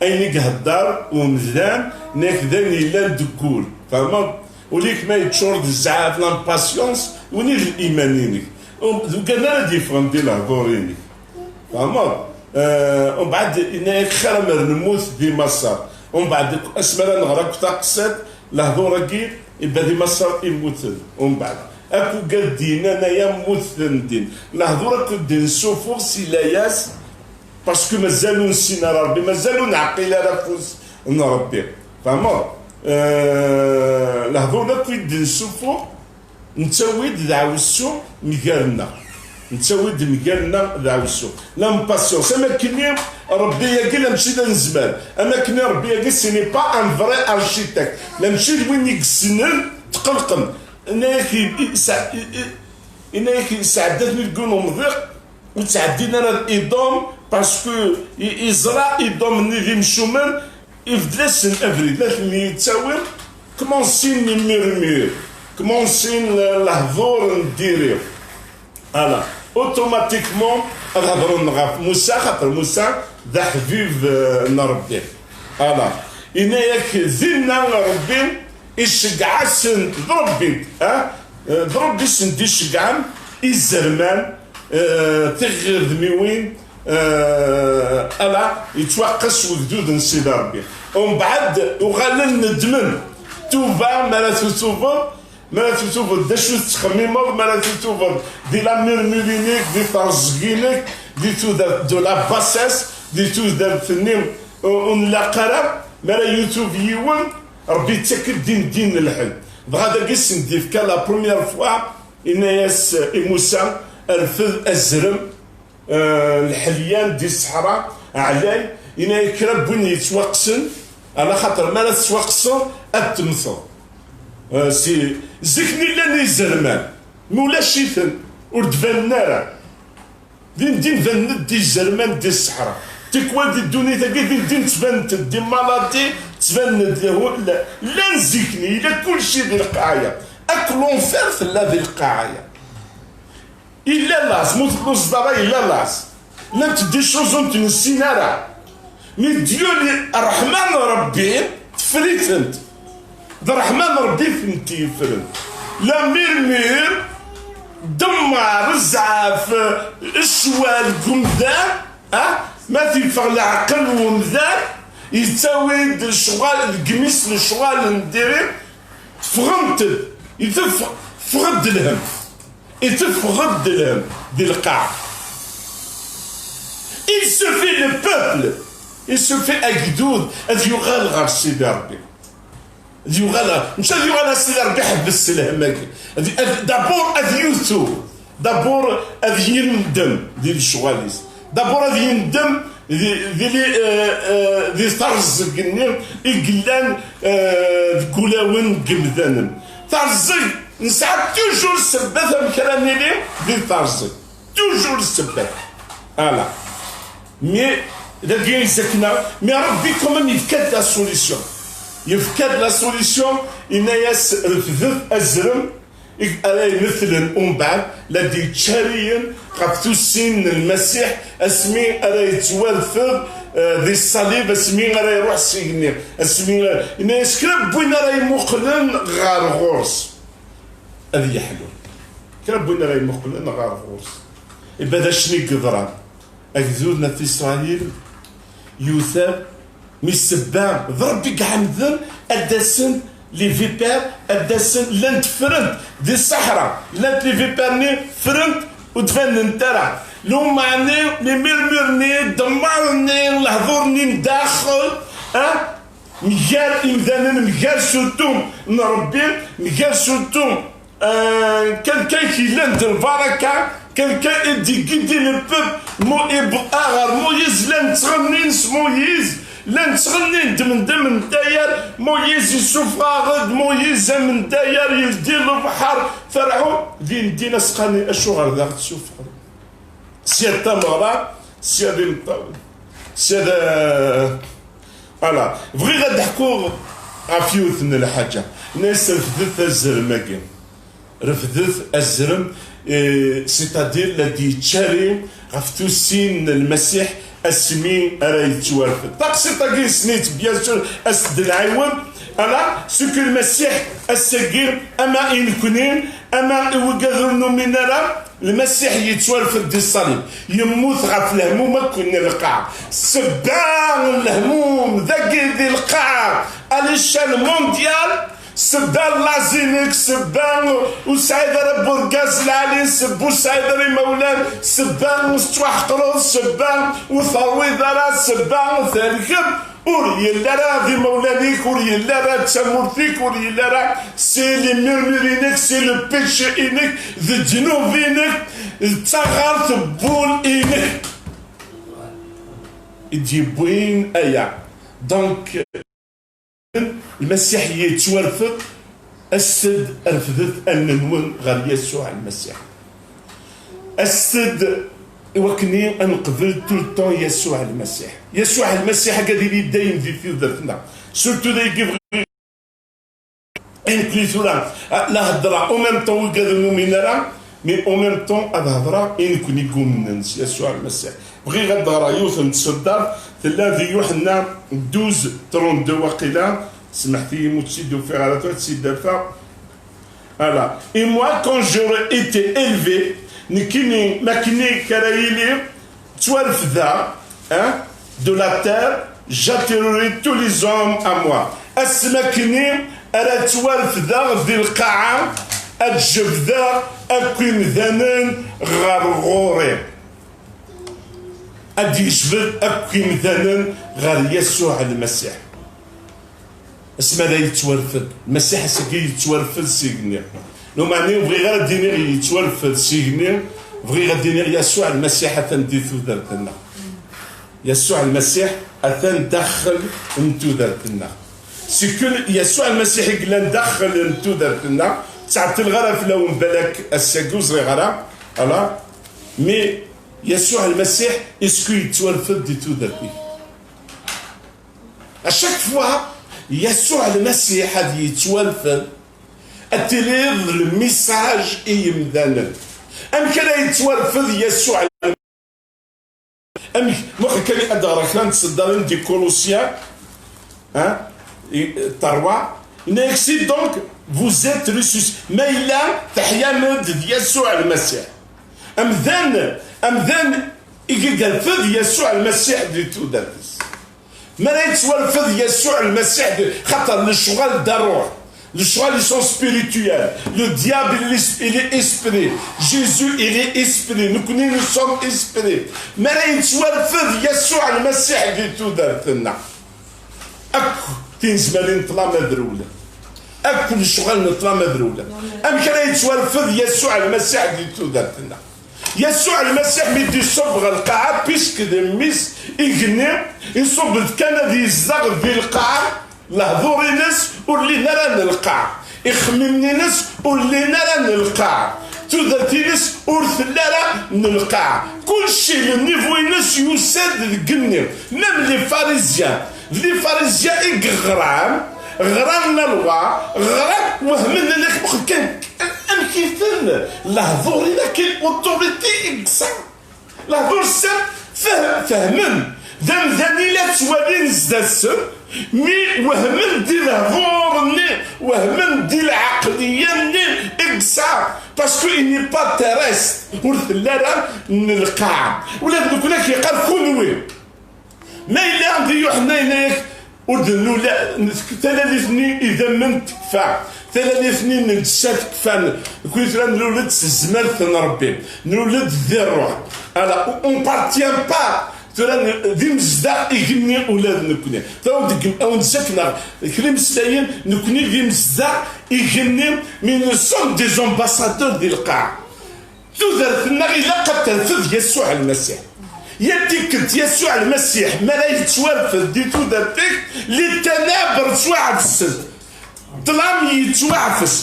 Ayen i ihedder umdan, nekk d ayen yellan deg wul. Tfehmeḍ? Ul-ik ma yeččur d zzɛaf, l'impatience, win i d liman-inek. Um, d ukan ara d-yeffɣen di lehdur-inek. Tfehmeḍ? Eh, umbeɛd, yenna-yak xir amer nemmut di Maṣer. Umbeɛd, asmi ara nɣer akk taqsiṭ, lehdur-agi, iba di Maṣer i mmuten. Umbeɛd, akk ugad d-yennan aya mmuten din. Lehdur akk d-nessuffuɣ si layas, parce que mazal ur nessin ara Rebbi, mazal ur neɛqil ara afus n Rebbi. Tfehmeḍ? Eh, lehdur akk i d-nessuffuɣ, nettawi-d d ɛawessu mgal-nneɣ. Nettawi-d mgal-nneɣ d ɛawessu. L'impatience, am akkenni Rebbi-agi la mačči d anezmar. Am akkenni Rebbi-agi, ce n'est pas un vrai architecte. La mačči d win i yessnen, tqelqem. Yenna-yak i, i, sa-, i, i, yenna-yak sɛeddat mi deg umḍiq, ur ttɛeddin ara d Idum, parce que i-, iẓra Idum-nni d imcumen, ibeddel-asen abrid, la ten-yettawi, kmansin les murmures, kmansin le-, lehdur n diri. Ala, automatiquement, ad hedren ɣef Musa, xaṭer Musa d aḥbib, eh, n Rebbi. Ala, yenna-yak dinna Rebbi iceggeɛ-asen d Rebbi, ha? Eh, d Rebbi i sen-d-iceggɛen izerman, eh, tiɣirdmiwin, eh, ala, yettwaqqes wegdud n Sidi Rebbi. Umbeɛd, uɣalen nedmen. Tuba, mi ara tutubeḍ, mi ara tutubeḍ, d acu tettxemmimeḍ, mi ara tutubeḍ, di la murmure-inek, di terẓeg-inek, di tudert de la bassesse, di tudert-nni ur, ur nlaq ara, mi ara yutub yiwen, Rebbi yettak-d din din n lḥel. Dɣa dagi sen-d-yefka la première fois, yenna-yas i Musa, rfed azrem, eh, lḥelyan di ṣṣeḥra, ɛlay, yenna-yak kra n win yettwaqqsen, ala xaṭer mi ara tettwaqqseḍ, ad temmteḍ. Eh, si, zik-nni llan izerman, ma ulac-iten, ur d-banen ara. Din din banen-d izerman di ṣṣeḥra. Tikwal di ddunit-agi din din ttbanent-d di maladi, ttbanen-d lehu-, la-, llan zik-nni, yella kulci di lqaɛa. Akk l'enfer tella di lqaɛa. Yella laẓ, mu telluẓeḍ ara yella laẓ. Llant des choses ur tent-nessin ara. Mais Dieu, li-, Ṛṛeḥma n Ṛebbi teffer-itent. D ṛṛeḥma n Ṛebbi i tent-yeffren. La murmure, ddemmar, zzɛaf, ccwal deg umdan, ah, ma t-yeffeɣ leɛqel n umdan, yettawi-d lecɣal, deg imi-s lecɣal n diri, ffɣent-d, iteffeɣ-, ffeɣ-d lhem. Iteffeɣ-d lhem di lqaɛa. Il suffit le peuple, il suffit agdud ad yuɣal ɣer Sidi Ṛebbi. Ad yuɣal ɣer, mačči ad yuɣal ɣer Sidi Ṛebbi ḥbes s lhem-agi. Ad, ad, d'abord ad yutub, d'abord ad yendem di lecɣal-is. D'abord ad yendem di, di, li- eh, eh, di terẓeg-nni i yellan, eh, deg ulawen n yemdanen. Terẓeg, nesɛa toujours ssebbat amek ara nili di terẓeg. Toujours ssebbat. Ala. Mais dagi izakna, mais Rebbi quand même yefka-d la solution. Yefka-d la solution, yenna-yas refdet azrem i ara imetlen umbeɛd la d-yettcariyen ɣef tussin n Lmasiḥ asmi ara yettwarfed, eh, di ṣṣalib, asmi ara iruḥ s igenni, asmi ara, yenna-yas kra n win ara imuqlen ɣer ɣur-s ad yeḥlu. Kra n win ara imuqlen ɣer ɣur-s. Iba d acu i yeḍran. Agdud n At Isṛayil yuter mi sebba d Ṛebbi i iɛemden ad d-asen les vipères, ad d-asen, llant ffrent di ṣṣeḥra, llant les vipères-nni ffrent ur d-banent ara. Lumeɛni, imir-nni, ddemmar-nni, lehdur-nni n daxel, ah, mgal imdanen, mgal surtout n Ṛebbi, mgal surtout Euh, quelqu'un qui llan d lbaraka, quelqu'un i d-igiddi le peuple, Mo-, i b-, aɣer Moïse, llan ttɣennin s Moïse, llan ttɣennin d mendem n dayar, Moïse yessufeɣ-aɣ-d, Moïse amendayer yeldi lebḥer, Ferɛun, din din as-qqaren acuɣer d aɣ-tessufɣeḍ? Sya d tameɣra, sya d imeṭṭawen, sya d, voilà. Bɣiɣ ad d-ḥkuɣ ɣef yiwet n lḥaǧa. Nna-yas refdet azrem-agi. Refdet azrem, eh, c'est-à-dire la d-yettcari ɣef tussin n Lmasiḥ asmi ara yettwarfed. Taqsiṭ-agi yessen-itt, bien sûr, as-d-nɛiwed. Ala, ce que Lmasiḥ ass-agi, ama i nekni, ama i wigad ur numin ara, Lmasiḥ yettwarfed di ṣṣalib, yemmut ɣef lehmum akk n lqaɛa. Sebba n lehmum dagi di lqaɛa, à l'échelle mondiale, sebba n laẓ-inek, sebba ur tesɛiḍ ara burgaz lɛali, sebba ur tesɛiḍ ara imawlan, sebba ur tettwaḥeqreḍ, sebba ur terwiḍ ara, sebba terkeb. Ur yelli ara d imawlan-ik, ur yelli ara d tamurt-ik, ur yelli ara, c'est les murmures-inek, c'est le péché-inek, d ddnub-inek, d taɣert n wul-inek i d-yewwin aya. Donc, Lmasiḥ yettwarfed, aset-d, refdet allen-nwen ɣer Yasuɛ Lmasiḥ. Aset-d i wakken ad neqbel tout le temps Yasuɛ Lmasiḥ. Yasuɛ Lmasiḥ ad yili dayem di tudert-nneɣ. Surtout dagi bɣiɣ i nekni tura, la heddreɣ en même temps wigad ur numin ara, mais en même temps ad hedreɣ i nekni i yumnen s Yasuɛ Lmasiḥ. Bɣiɣ ad d-ɣreɣ yiwet n tseddart, tella di Yuḥenna douze trente-deux waqila, smeḥt-iyi ma ur tt-id-ufiɣ ara tura, ad tt-id-afeɣ. Voilà. Et moi, quand j'aurai été élevé, nekkini, ma akken i ara yili, ttwarfdeɣ, hein, de la terre, j'attirerai tous les hommes à moi. Asmi akken ara ttwarfdeɣ di lqaɛa, ad jebdeɣ akk imdanen ɣer ɣur-i. Ad yejbed akk imdanen ɣer Yasuɛ Lmasiḥ. Asmi ara yettwarfed Lmasiḥ, ass-agi yettwarfed s igenni. Lumeɛni ur bɣiɣ ara ad d-iniɣ yettwarfed s igenni, bɣiɣ ad d-iniɣ Yasuɛ Lmasiḥ atan di tudert-nneɣ. Yasuɛ Lmasiḥ atan daxel n tudert-nneɣ. C'est que Yasuɛ Lmasiḥ i yellan daxel n tudert-nneɣ, ur ttɛeṭṭileɣ ara fell-awen balak ass-agi ur ẓriɣ ara, ala, mais Yasuɛ Lmasiḥ, est-ce que yettwarfed di tudert-ik? À chaque fois, Yasuɛ Lmasiḥ ad yettwarfed, ad tiliḍ d lmisaj i yemdanen. Amek ara yettwarfed Yasuɛ? Amek? Muqel kan ad d-ɣreɣ kra n tseddarin di Colossiens, hein, i, trois. Yenna-yak, si donc vous êtes ressuscités. Ma yella teḥyam-d d Yasuɛ Lmasiḥ. Amdan, amdan i yerfed Yasuɛ Lmasiḥ di tudert-is. Mi ara yettwarfed Yasuɛ Lmasiḥ, xaṭer lecɣal d ṛṛuḥ, lecɣal ils sont spirituels. Le diable, il est, il est esprit. Jésus, il est esprit. Nekkni, nous sommes esprit. Mi ara yettwarfed Yasuɛ Lmasiḥ di tudert-nneɣ, akk tinezmarin n ṭṭlam ad rewlen. Akk lecɣal n ṭṭlam ad rewlen. Amek ara yettwarfed Yasuɛ Lmasiḥ di tudert-nneɣ? Yasuɛ Lmasiḥ mi d-iṣubb ɣer lqaɛa, puisque d mmi-s igenni, iṣubb-d kan ad yezdeɣ di lqaɛa, lehdur-ines ur llin ara n lqaɛa, ixemmimen-ines ur llin ara n lqaɛa, tudert-ines ur telli ara n lqaɛa. Kulci, le niveau-ines yusa-d deg igenni. Même les pharisiens, d les pharisiens i yeɣran, ɣran la loi, ɣran, wehmen, nnan-ak, muqel kan amek i ten lehdur-in akken, autorité i yesɛa. Lehdur-nsen feh-, fehmen. D amdan i la ttwalin zdat-sen, mi wehmen di lehdur-nni, wehmen di lɛeqliya-nni i yesɛa. Parce que il n'est pas terrestre, ur telli ara n lqaɛa. Ula d nekkni ad k-yeqqar kunwi. Ma yella di Yuḥenna yenna-yak, ur d-nula, talalit-nni idammen tekfa, talalit-nni n lǧetta tekfa, nekkni tura nlul-d s tezmert n Ṛebbi, nlul-d di ṛṛuḥ. Alors, on partient pas, tura n-, d imezdaɣ igenni ula d nekkni. Tura awen-d-, awen-d-sakneɣ kra imeslayen, nekkni d imezdaɣ igenni, mais nous sommes des ambassadeurs di lqaɛa. Tudert-nneɣ ilaq ad terfed Yasuɛ Lmasiḥ. Yal tikkelt Yasuɛ Lmasiḥ mi ara yettwarfed di tudert-ik, les ténèbres ttwaɛefsen. Ṭṭlam yettwaɛfes.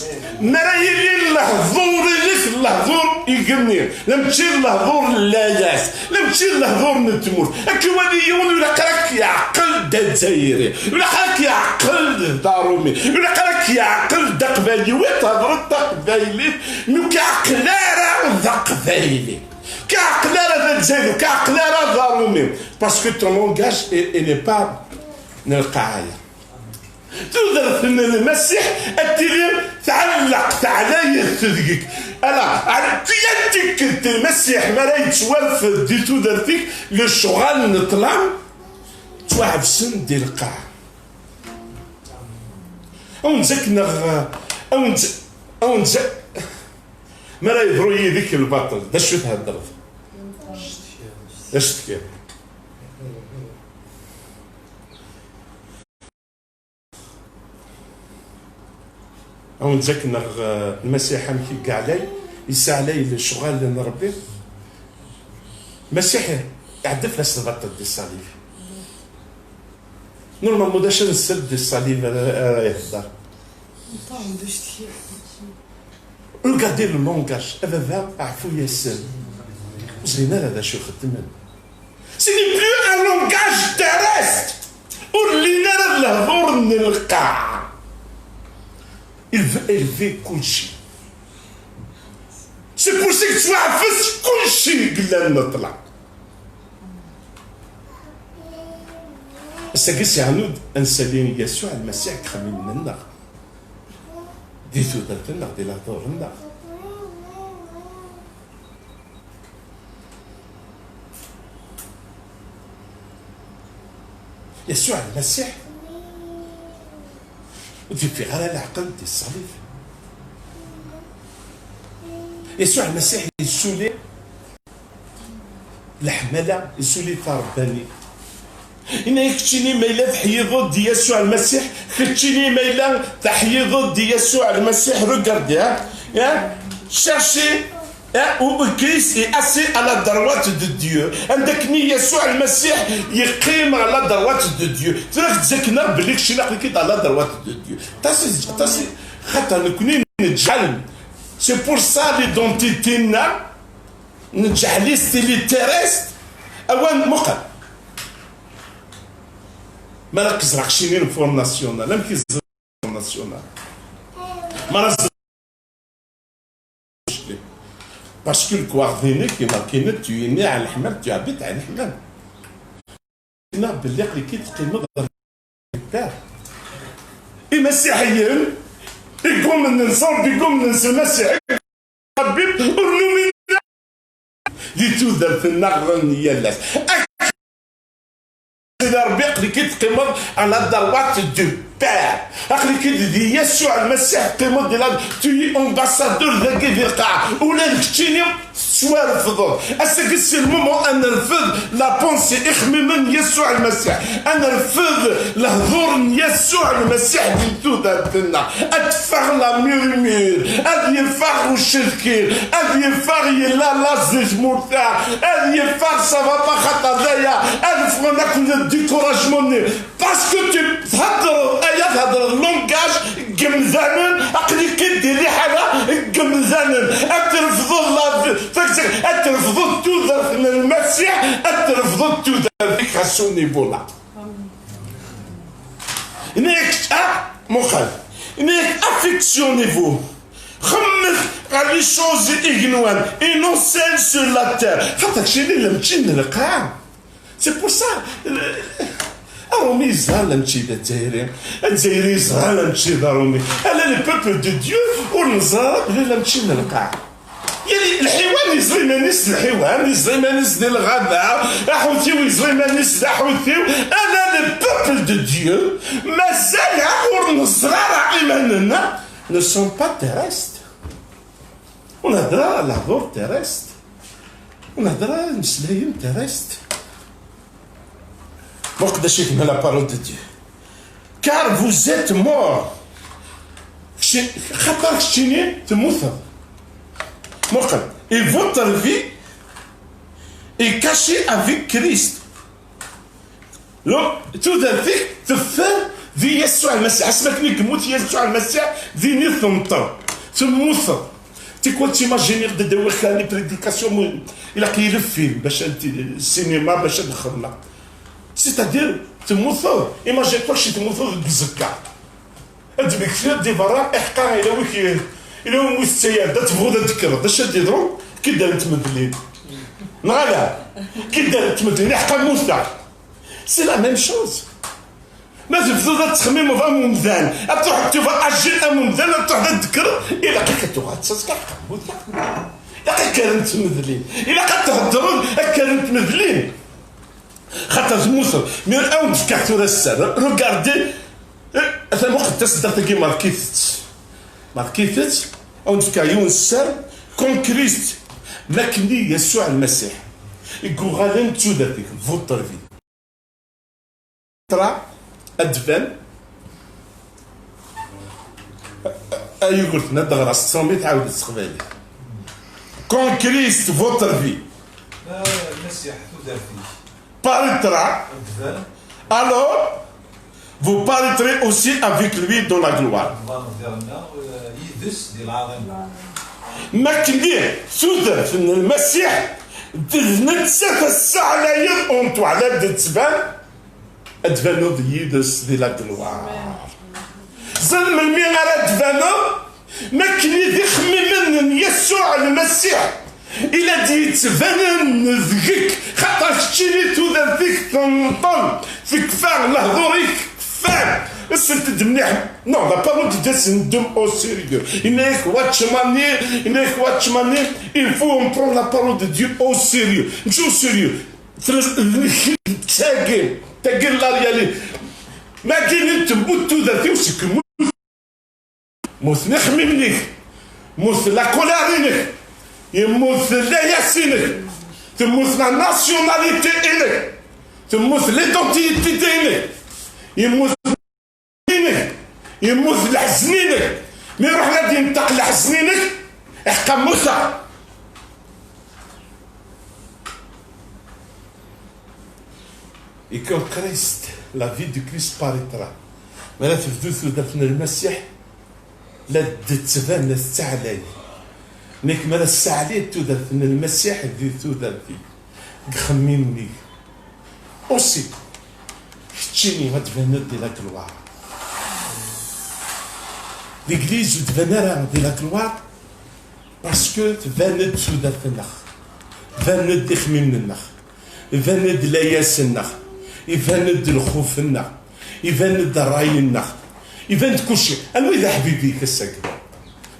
Mi ara yili lehdur-inek, lehdur igenni, la mačči d lehdur n layas, la mačči d lehdur n tmurt. Ad k-iwali yiwen ur ilaq ara ad k-yeɛqel d Azzayri, ur ilaq ara ad k-yeɛqel d Aṛumi, ur ilaq ara ad k-yeɛqel d Aqbayli. Wi thedreḍ taqbaylit, mi ur k-iɛqel ara d Aqbayli, ur k-iɛqel ara d Azzayri, ur k-iɛqel ara d Aṛumi. Parce que ton langage est, il n'est pas n lqaɛa-ya. Tudert n Lmasiḥ ad tili tɛelleq teɛlayet deg-k. Ala, ɛla-, yal tikkelt Lmasiḥ mi ara yettwarfed di tudert-ik, lecɣal n ṭṭlam ttwaɛefsen di lqaɛa. Awen-d-zakneɣ, awen-d-, awen-d-, mi ara yeḍru yid-k lbaṭel, d acu theddreḍ? D acu tefkiḍ? Awen-d-zakneɣ, eh, Lmasiḥ amek i yeɛlay, yessaɛlay lecɣal n Ṛebbi. Lmasiḥ iɛedda fell-as lbaṭel di ṣṣalib. Normalement, d acu ad nsel di ṣṣalib ara, ara ihedder? Regardez le langage. A baba, ɛfu-yasen. Ur ẓrin ara d acu xeddmen. Ce n'est plus un langage terrestre. Ur llin ara d lehdur n lqaɛa. Il veut élever kulci. C'est pour ça que yettwaɛfes kulci i yellan n ṭṭlam. Ass-agi sɛan-d ad nsali Yasuɛ Lmasiḥ deg yixemmimen-nneɣ, di tudert-nneɣ, di lehdur-nneɣ. Yasuɛ Lmasiḥ ur d-yeffiɣ ara leɛqel di ṣṣalib. Yasuɛ Lmasiḥ yessuli leḥmala, yessuli tarebbanit. Yenna-yak keččini ma yella teḥyiḍeḍ di Yasuɛ Lmasiḥ, keččini ma yella teḥyiḍeḍ di Yasuɛ Lmasiḥ, regardez, hein, hein, cherchez, hein, où, où Christ est assis à la droite de Dieu. Anda akken i Yasuɛ Lmasiḥ yeqqim à la droite de Dieu. Tura k-d-zakneɣ belli keččini aql-ik-id à la droite de Dieu. Aṭas i, aṭas i, xaṭer nekkni neǧǧal. C'est pour ça l'identité-nneɣ Nǧeḥlis tili terrest, awan muqel. Ma la kezreɣ keččini le Front National, amek i ẓriɣ le Front National? Ma la ẓriɣ, parce que le carte d'identité-inek, il est marqué, tu es né à Leḥmam, tu habites à Leḥmam. Neɣ belli aql-ik-id teqqimeḍ ɣer lkar. Imasiḥiyen, igummen n Ṛebbi, igummen s Lmasiḥ, Ṛebbi ur numin ara. Di tudert-nneɣ n yal ass. Ak-, Sidi Ṛebbi, aql-ik-id teqqimeḍ à la droite de Dieu. Aql-ik-id di Yasuɛ Lmasiḥ, teqqimeḍ di la, tu es ambassadeur dagi di lqaɛa. Ula d keččini tettwarefḍeḍ. Ass-agi c'est le moment ad nerfed la pensée, ixemmimen n Yasuɛ Lmasiḥ. Ad nerfed lehdur n Yasuɛ Lmasiḥ di tudert-nneɣ. Ad teffeɣ la murmure, ad yeffeɣ ucedkir, ad yeffeɣ yella laẓ di tmurt-a, ad yeffeɣ ça va pas xaṭer d aya, ad ffɣen akk le découragement-nni. Parce que tu theddreḍ, aya theddreḍ langage n yemdanen, aql-ik-id di liḥala n yemdanen. Ad trefdeḍ la, ad trefdeḍ tudert n Lmasiḥ, ad trefdeḍ tudert-ik à ce niveau-là. Nek, ah, muqel. Nek affection niveau. Xemmet ɣer les choses igenwan, et non celles sur la terre. Xaṭer keččini la mačči n lqaɛa. C'est pour ça, euh, Arumi yeẓra la mačči d Azzayri, Azzayri yeẓra la mačči d Arumi. Ala le peuple de Dieu ur neẓra ara belli la mačči n lqaɛa. Yali lḥiwan yeẓra iman-is d lḥiwan, yeẓra iman-is di lɣaba, aḥutiw yeẓra iman-is d aḥutiw. Ala le peuple de Dieu, mazal ur neẓra ara iman-nneɣ. Ne sont pas terrestres. Ur nehder ara lehdur terrestre. Ur nehder ara imeslayen terrestre. Muqel d acu i tenna la parole de Dieu. Car vous êtes morts. Kečči-, xaṭer keččini temmuteḍ. Muqel. Et votre vie est cachée avec Christ. Donc, tudert-ik teffer di Yasuɛ Lmasiḥ. Asmi akken i yemmut Yasuɛ Lmasiḥ, din i tenṭel. Temmuteḍ. Tikwal ttimajiniɣ-d ad awiɣ kra n les prédications, mu-, ilaq-iyi le film bac ad, cinéma bac ad xedmeɣ. C'est-à-dire, temmuteḍ, imagine-toi kečči temmuteḍ deg uzekka. Ad d-mmektiḍ di berra, iḥeqqa, ila wik, ila win ur tettayar, da tebɣuḍ ad d-tekkreḍ, d acu ad d-yeḍru? Ki ddarent tmedlin. Neɣ ala? Ki ddarent tmedlin, iḥeqqa mmuteɣ. C'est la même chose. Ma tebduḍ ad tettxemmimeḍ am umdan, ad truḥeḍ, tu vas agir am umdan, ad truḥeḍ ad d-tekkreḍ, ilaq-ak ad tuɣaleḍ d taẓekka, iḥeqqa mmuteɣ. Ilaq ad kkarent tmedlin. Ilaq ad theddreḍ, ad kkarent tmedlin. Xaṭer temmuteḍ. Mi ara wen-d-fkeɣ tura sser, regardez, eh, atan muqel taseddart-agi, markit-tt. Markit-tt, ad wen-d-fkeɣ yiwen sser, concrete, makken i Yasuɛ Lmasiḥ i yuɣalen d tudert-ik, votre vie. Tra, ad d-tban. Ay Yugurten, ad d-ɣreɣ s tṛumit, ɛawed s teqbaylit. Concrete, votre vie. Ah, Lmasiḥ, tudert-ik. Paraîtra. Alors, vous paraîtrez aussi avec lui dans la gloire. Makken tudert n Lmasiḥ d nettat assaɛlayeḍ unṭu, ala d-tettban, ad tbaneḍ yid-s di la gloire. Ẓer melmi ara d-tbaneḍ? Makken i d ixemmimen n Yasuɛ Lmasiḥ i la d-yettbanen deg-k, xaṭer keččini tudert-ik tenṭel, tekfa, lehdur-ik kfan. Sent-d mliḥ. Non, la parole de Dieu, c'est une dame au sérieux. Yenna-yak Watchman Nee, yenna-yak Watchman Nee, il faut on prend la parole de Dieu au sérieux. Mačči au sérieux. Tagi, tagi la réalité. Ma d-inin temmut tudert-iw seg Mmuten ixemmimen-ik, temmut la colère-inek, yemmut layas-inek, temmut la nationalité-inek, temmut l'identité-inek, yemmut inek, yemmut leḥzen-inek. Mi ruḥen ad yenṭeq leḥzen-inek, iḥeqqa mmuteɣ. Et quand Christ, la vie de Christ paraîtra. Mi ara tebdu tudert n Lmasiḥ, la d-tettban, la tettaɛlay. Nekk mi ara ssaɛlay tudert n Lmasiḥ di tudert-ik, deg uxemmim-ik. Aussi, keččini ad tbaneḍ di la gloire. L'église ur tban ara di la gloire, parce que tban-d tudert-nneɣ, tban-d ixemmimen-nneɣ. Iban-d layas-nneɣ, iban-d lxuf-nneɣ, iban-d ṛṛay-nneɣ, iban-d kulci. Anwa i d aḥbib-ik ass-agi?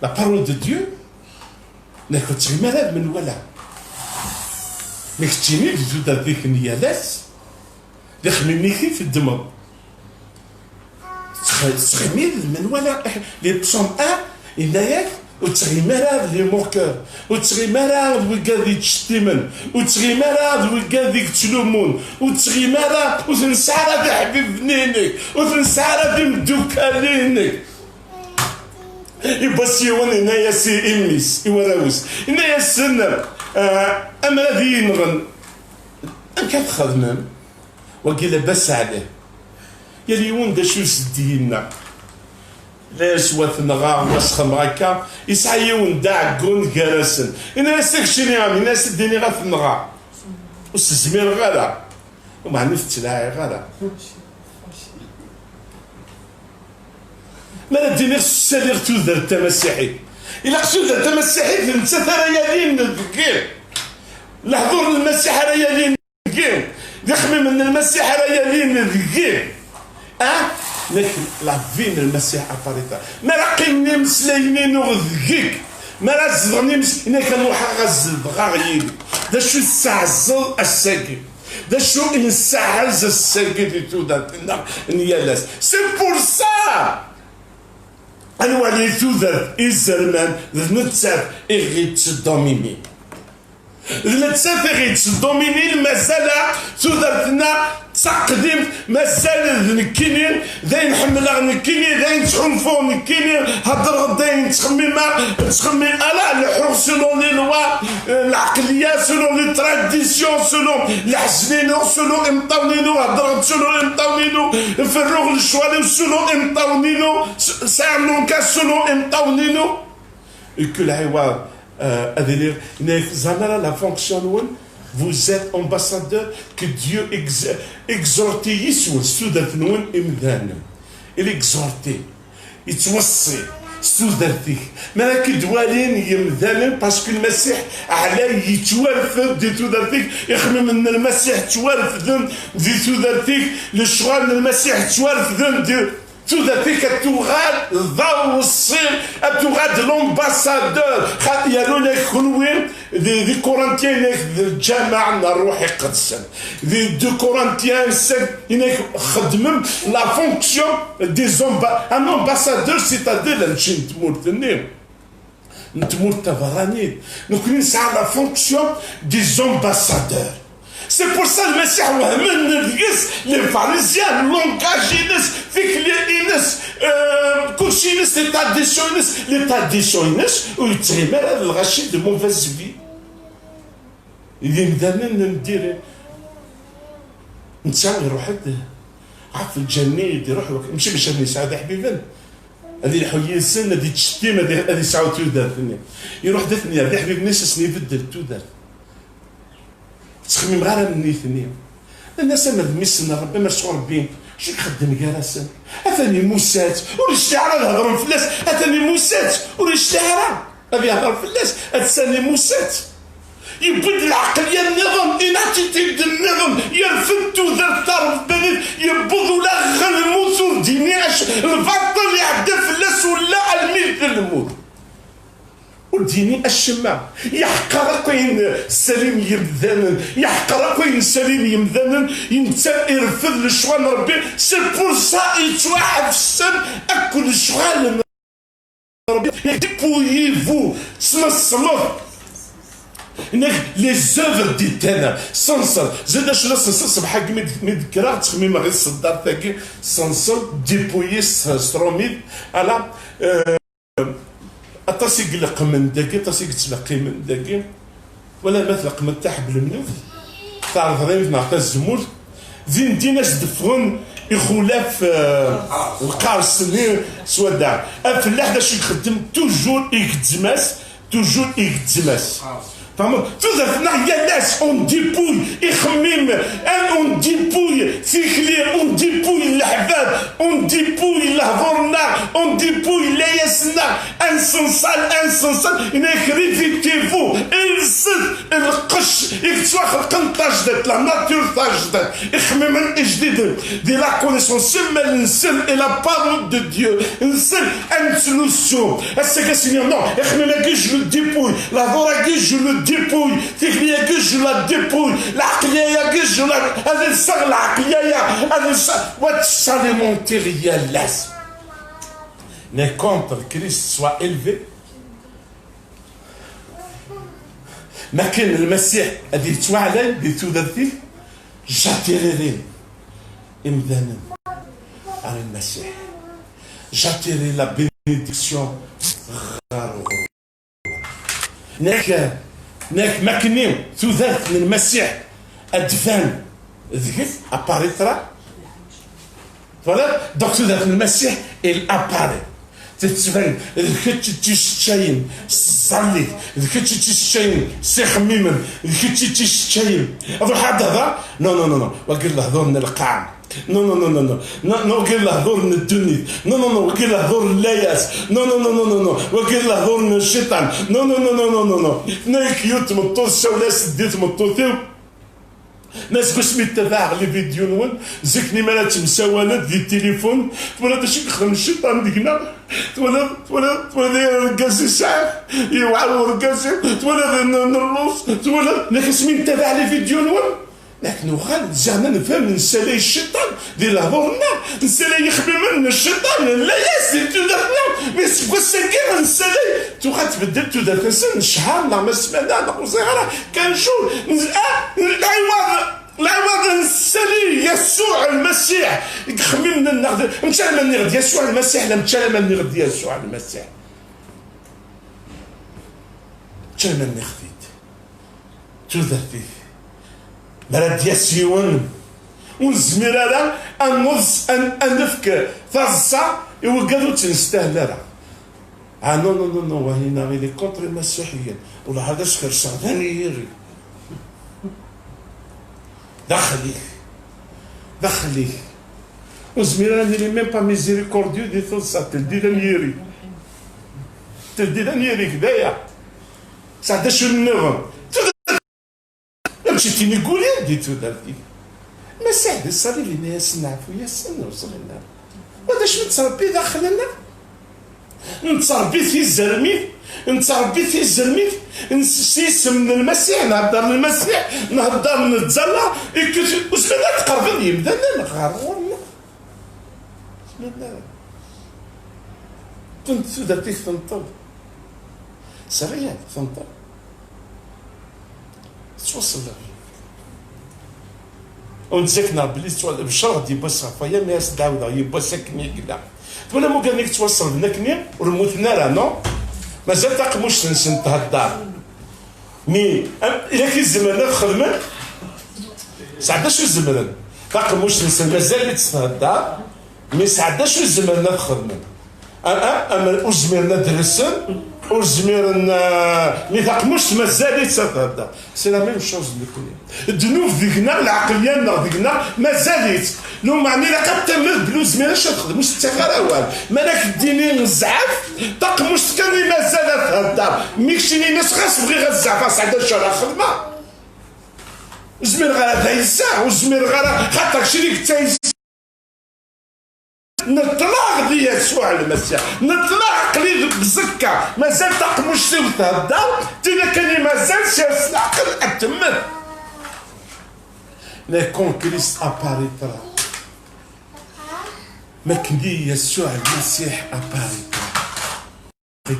La parole de Dieu? Nekk ur ttɣimi ara d menwala. Mi keččini d tudert-ik n yal ass, d ixemmimen-ik i teddmeḍ. Tettɣimi d menwala, les psaumes un, yenna-yak, ur ttɣimi ara d les moqueurs, ur ttɣimi ara d wigad yettcettimen, ur ttɣimi ara d wigad i yettlumun, ur ttɣimi ara, ur t-nesɛi ara d iḥbiben-inek, ur t-nesɛi ara d imeddukal-inek. Yiwwas yiwen yenna-yas i, i mmi-s, i warraw-is, yenna-yasen, ah, ammer ad iyi-nɣen, amek ad txedmem? Wagi labas ɛlih. Yal yiwen d acu i s-d-yenna. Layas wa tenɣa, wa sxedmeɣ akka, yesɛa yiwen d aɛeggun gar-asen. Yenna-yas, keččini a mmi, yenna-yas, ad d-iniɣ ad tenɣa. Ur s-zmireɣ ara. Umeɛni ur t-ttlaɛiɣ ara. Mi ara d-iniɣ ssaliɣ tudert tamasiḥit. Ilaq tudert tamasiḥit d nettat ara yalin deg-i. Lehdur n Lmasiḥ ara yalin deg-i. D ixemmimen n Lmasiḥ ara yalin deg-i. Ah? Nekk, la vie n Lmasiḥ apparaîtra. Mi ara qqimen imeslayen-inu deg-k, mi ara zedɣen imes-, nekk ad ruḥeɣ ad zedɣeɣ yid-k. D acu i tesseɛẓeḍ ass-agi? D acu i nessaɛaz ass-agi di tudert-nneɣ n yal ass? C'est pour ça! Ad nwali tudert izerman d nettat i ɣ-yettdominin. D nettat i ɣ-yettdominin, mazal tudert-nneɣ d taqdimt, mazal d nekkini, d ayen ḥemmleɣ nekkini, d ayen ttḥulfuɣ nekkini, heddreɣ-d ayen ttxemmimeɣ, ttxemmim, ala, leḥḥuɣ selon les lois, euh, lɛeqliya, selon les traditions, selon leḥzen-inu, selon imeṭṭawen-inu, heddreɣ-d selon imeṭṭawen-inu, ferruɣ lecɣal-iw selon imeṭṭawen-inu, s-, sɛiɣ llanka selon imeṭṭawen-inu. Ikk lɛiwad, euh, ad iliɣ, nekk, ẓer ara la fonction-nwen, vous êtes ambassadeur que Dieu ex-, exhorte yis-wen, s tudert-nwen imdanen. Il exhorte, yettweṣṣi s tudert-ik. Mi ara k-id-walin yemdanen, parce que Lmasiḥ ɛlay yettwarfed di tudert-ik, ixemmimen n Lmasiḥ ttwarfden di tudert-ik, lecɣal n Lmasiḥ ttwarfden di tudert-ik, ad tuɣal d aweṣṣi, ad tuɣal d l'ambassadeur. Xa-, yernu-ak kunwi di, di Corinthiens, inek d lǧameɛ n Ṛṛuḥ Iqedsen. Di deux Corinthiens sept, inek xeddmem la fonction des amba-, un ambassadeur, c'est-à-dire, n tmurt-nni, n tmurt taberranit. Nekkni nesɛa la fonction des ambassadeurs. C'est pour ça Lmasiḥ wehmen deg-s les Pharisiens, langage-ines, tikli-ines, euh, kulci-ines, les traditions-ines, les traditions-ines, ur yettɣimi ara d lɣaci de mauvaise vie. D imdanen n diri. Netta iruḥ-d ɣef lǧal-nni i d-iruḥ, mačči bac ad yesɛu d iḥbiben, ad yelḥu yid-sen, ad yettcettim, ad, ad yesɛu tudert-nni. Iruḥ-d ad ten-yerr d iḥbiben-is, ad sen-ibeddel tudert. Ur ttxemmimeɣ ara am nitni. Nnan-as, ama d mmi-s n Ṛebbi, ama sɣur Ṛebbi, acu i ixeddem gar-asen? Atan imusa-tt, ur yecliɛ ara ad hedṛen fell-as, atan imusa-tt, ur yecliɛ ara ad yehdeṛ fell-as, atan imusa-tt. Yewwi-d lɛeqliya nniḍen, une attitude nniḍen, yerfed tudert taṛebbanit, yewweḍ ula ɣer lmut ur d-ini acu, lbaṭel iɛedda fell-as ula almi d lmut. Ur d-yini acemma. Yeḥqer akk ayen ssalin yemdanen, yeḥqer akk ayen ssalin yemdanen, netta irfed lecɣal n Ṛebbi, c'est pour ça yettwaḥebsen akk lecɣal n Ṛebbi. Dépouillez-vous, sneṣlet. Nekk, les œuvres des ténèbres, senṣel. Zid acu la senṣel, ṣṣbeḥ-agi mi d-, mi d-kkreɣ, ttxemmimeɣ i tṣeddart-agi, senṣel, dépouiller, s-, srumit, ala, euh, Aṭas i ileqqmen dagi, aṭas i yettleqqimen dagi. Wala ma tleqqmeḍ taḥbel mnut, taɛreḍ neɣ tazemmurt, din din as-d-ffɣen ixulaf, eh, lqaṛes-nni s wadda. Afellaḥ d acu i ixeddem? Toujours igezzem-as, toujours igezzem-as. Tfehmeḍ? Tudert-nneɣ yal ass, on dépouille ixemmim, on dépouille tikli, on dépouille leḥbab, on dépouille lehdur-nneɣ, on dépouille layas-nneɣ, ad nsenṣal, ad nsenṣal, inek réveillez-vous, lset lqecc i yettwaxelqen d tajdiṭ, la nature tajdiṭ, ixemmimen ijdiden, di la connaissance, simmal nsel i la parole de Dieu, nsel ad nettlusu. Ass-agi ad s-iniɣ, non, ixemmimen-agi, je le dépouille, lehdur-agi, je le dépouille, tikli-agi, je la dépouille, lɛeqliya-agi, je la, ad lseɣ lɛeqliya-ya, ad lseɣ, wa tessalimentir yal ass. Mais contre Christ soit élevé, ma kan Lmasiḥ ad yettwaɛlay di tudert-ik, j'attirerai imdanen ar Lmasiḥ. J'attirerai la bénédiction ɣer uɣrum. Nek, nek makni tudert n Lmasiḥ ad d-tban deg-k, apparaîtra. Voilà, donc tudert n Lmasiḥ, il apparaît. Tettban d kečč i tt-iseččayen s ẓẓallit, d kečč i tt-iseččayen s ixemmimen, d kečč i tt-iseččayen. Ad ruḥ ad d-hḍer? Non, non, non, non. Wagi d lehdur n lqaɛa. Non, non, non, non, non. Non, non, wagi d lehdur n ddunit. Non, non, non, wagi d lehdur n layas. Non, non, non, non, non, non. Wagi d lehdur n cciṭan. Non, non, non, non, non, non, non. Nek yiwet tmeṭṭut, sawel-as-d i tmeṭṭut-iw. Ma seg wasmi ttabaɛeɣ les vidéos-nwen, zik-nni mi ara temsawaleḍ di tilifun, twalaḍ d acu i yexdem cciṭan deg-neɣ? Twalaḍ, twalaḍ, twalaḍ argaz yesɛa, yewɛer urgaz-iw, twalaḍ n-, nelluẓ, twalaḍ, nek asmi nettabaɛ les vidéos-nwen, nek nuɣal ziɣ nefhem, nessalay cciṭan di lehdur-nneɣ, nessalay ixemmimen n cciṭan, n layas di tudert-nneɣ, mi seg wass-agi nessalay, tuɣal tbeddel tudert-nsen, ccher neɣ ma ssmana neɣ ur ẓriɣ ara, quinze jours, n-, ah, lɛiwaḍ, lɛiwaḍ nessali Yasuɛ Lmasiḥ deg yixemmimen-nneɣ. Mačči alamma nniɣ-d Yasuɛ Lmasiḥ, la, mačči alamma nniɣ-d Yasuɛ Lmasiḥ. Mačči alamma nniɣ-t-id. Tudert-ik. Mi ara d-yas yiwen, ur nezmir ara ad neḍs-, ad, ad nefk taḍsa i wigad ur tt-nestahel ara. Ah, non, non, non, non, wahina, il est contre Imasiḥiyen. Wellah ad as-kerseɣ d anyiri. Daxel-ik. Daxel-ik. Ur nezmir ara ad nili même pas miséricordieux di teḍsa, teldi d anyiri. Teldi d anyiri, kdaya. Sɛedda acu nniḍen. Amek i tt-iniggulin di tudert-ik? Lmasiḥ di ṣṣalib yenna-yasen: "Ɛfu-yasen, ur ẓrin ara." Wa d acu nettṛebbi daxel-nneɣ? Nettṛebbi tizermit, nettṛebbi tizermit, n-, s yisem n Lmasiḥ, nhedder Lmasiḥ, nhedder nettẓalla, ikket, ur zmiren ad tqerben yimdanen ɣer ɣur-neɣ. Ur zmiren ara. Tent-, tudert-ik tenṭel. C'est réel, tenṭel. Tettwaṣelleb. Ur nettzakken ɣer belli tettwa-, Becreɣ-d yiwwas ɣef waya, mi as-d-ɛawdeɣ yiwwas akken i yella. Twalam ugar-nni yettwaṣellben akkenni, ur mmuten ara, non? Mazal taqemmuct-nsen thedder. Mi, am, yak i zemren ad xedmen? Sɛedda acu zemren. Taqemmuct-nsen mazal-itt thedder, mi sɛedda acu zemren ad xedmen. A, a, amer ur zmiren ad d-rsen, ur zmiren, ah, mi taqemmuct mazal-itt ad thedder. C'est la même chose nekkni. Ddnub deg-neɣ, lɛeqliya-nneɣ deg-neɣ, mazal-itt. Lumeɛna ilaq ad tamneḍ belli ur zmiren acu ad xedmen, ur s-ttaɣ ara awal. Mi ara k-d-tini zɛef, taqemmuct kan i mazal ad thedder. Mi keččini ini-as ɣas bɣiɣ ad zeɛfeɣ, sɛedda acu ara xedmeɣ. Ur zmireɣ ara ad ayseɣ, ur zmireɣ ara, xaṭer keččini yettayes. Neṭleɣ di Yasuɛ Lmasiḥ, neṭleɣ aql-i deg uẓekka, mazal taqemmuct-iw thedder, tin akken i mazal sers leɛqel ad temmet. Mais quand Christ apparaîtra, ma akken di Yasuɛ Lmasiḥ apparaîtra.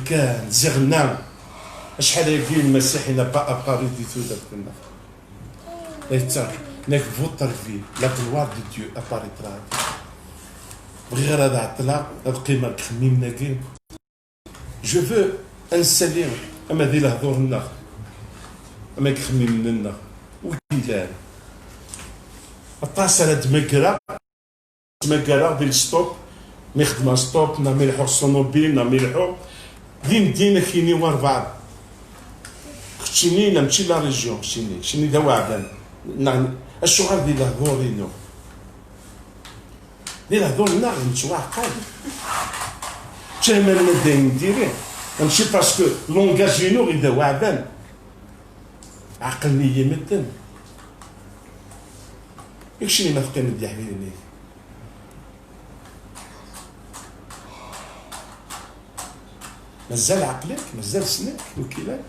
Kan, ziɣ nnan, acḥal ayagi Lmasiḥ n'a pas apparu di tudert-nneɣ. Yetter, nek votre vie, la gloire de Dieu apparaîtra. Bɣiɣ ara ad ɛeṭṭleɣ, ad qqimeɣ deg yixemmimen-agi. Je veux ad nsali ama di lehdur-nneɣ, ama deg yixemmimen-nneɣ, wi yellan. Aṭas ara d-mmagreɣ. Ttmagareɣ di lstop, mi xedmeɣ stop, neɣ mi leḥḥuɣ s ṭunubil, neɣ mi leḥḥuɣ din din, ad k-yini walbeɛḍ: "Keččini, la, mačči la région, keččini, keččini d aweɛdan." Neɣ acuɣer di lehdur-inu? Di lehdur-nneɣ nettwaɛqal. Ǧǧan-aɣ-d ayen diri, mačči parce que langage-inu i d aweɛdan. Ɛeqlen-iyi medden. I keččini ma teqqimeḍ d iḥbiben-ik? Mazal ɛeqlen-k, mazal ssnen-k, wi k-ilan?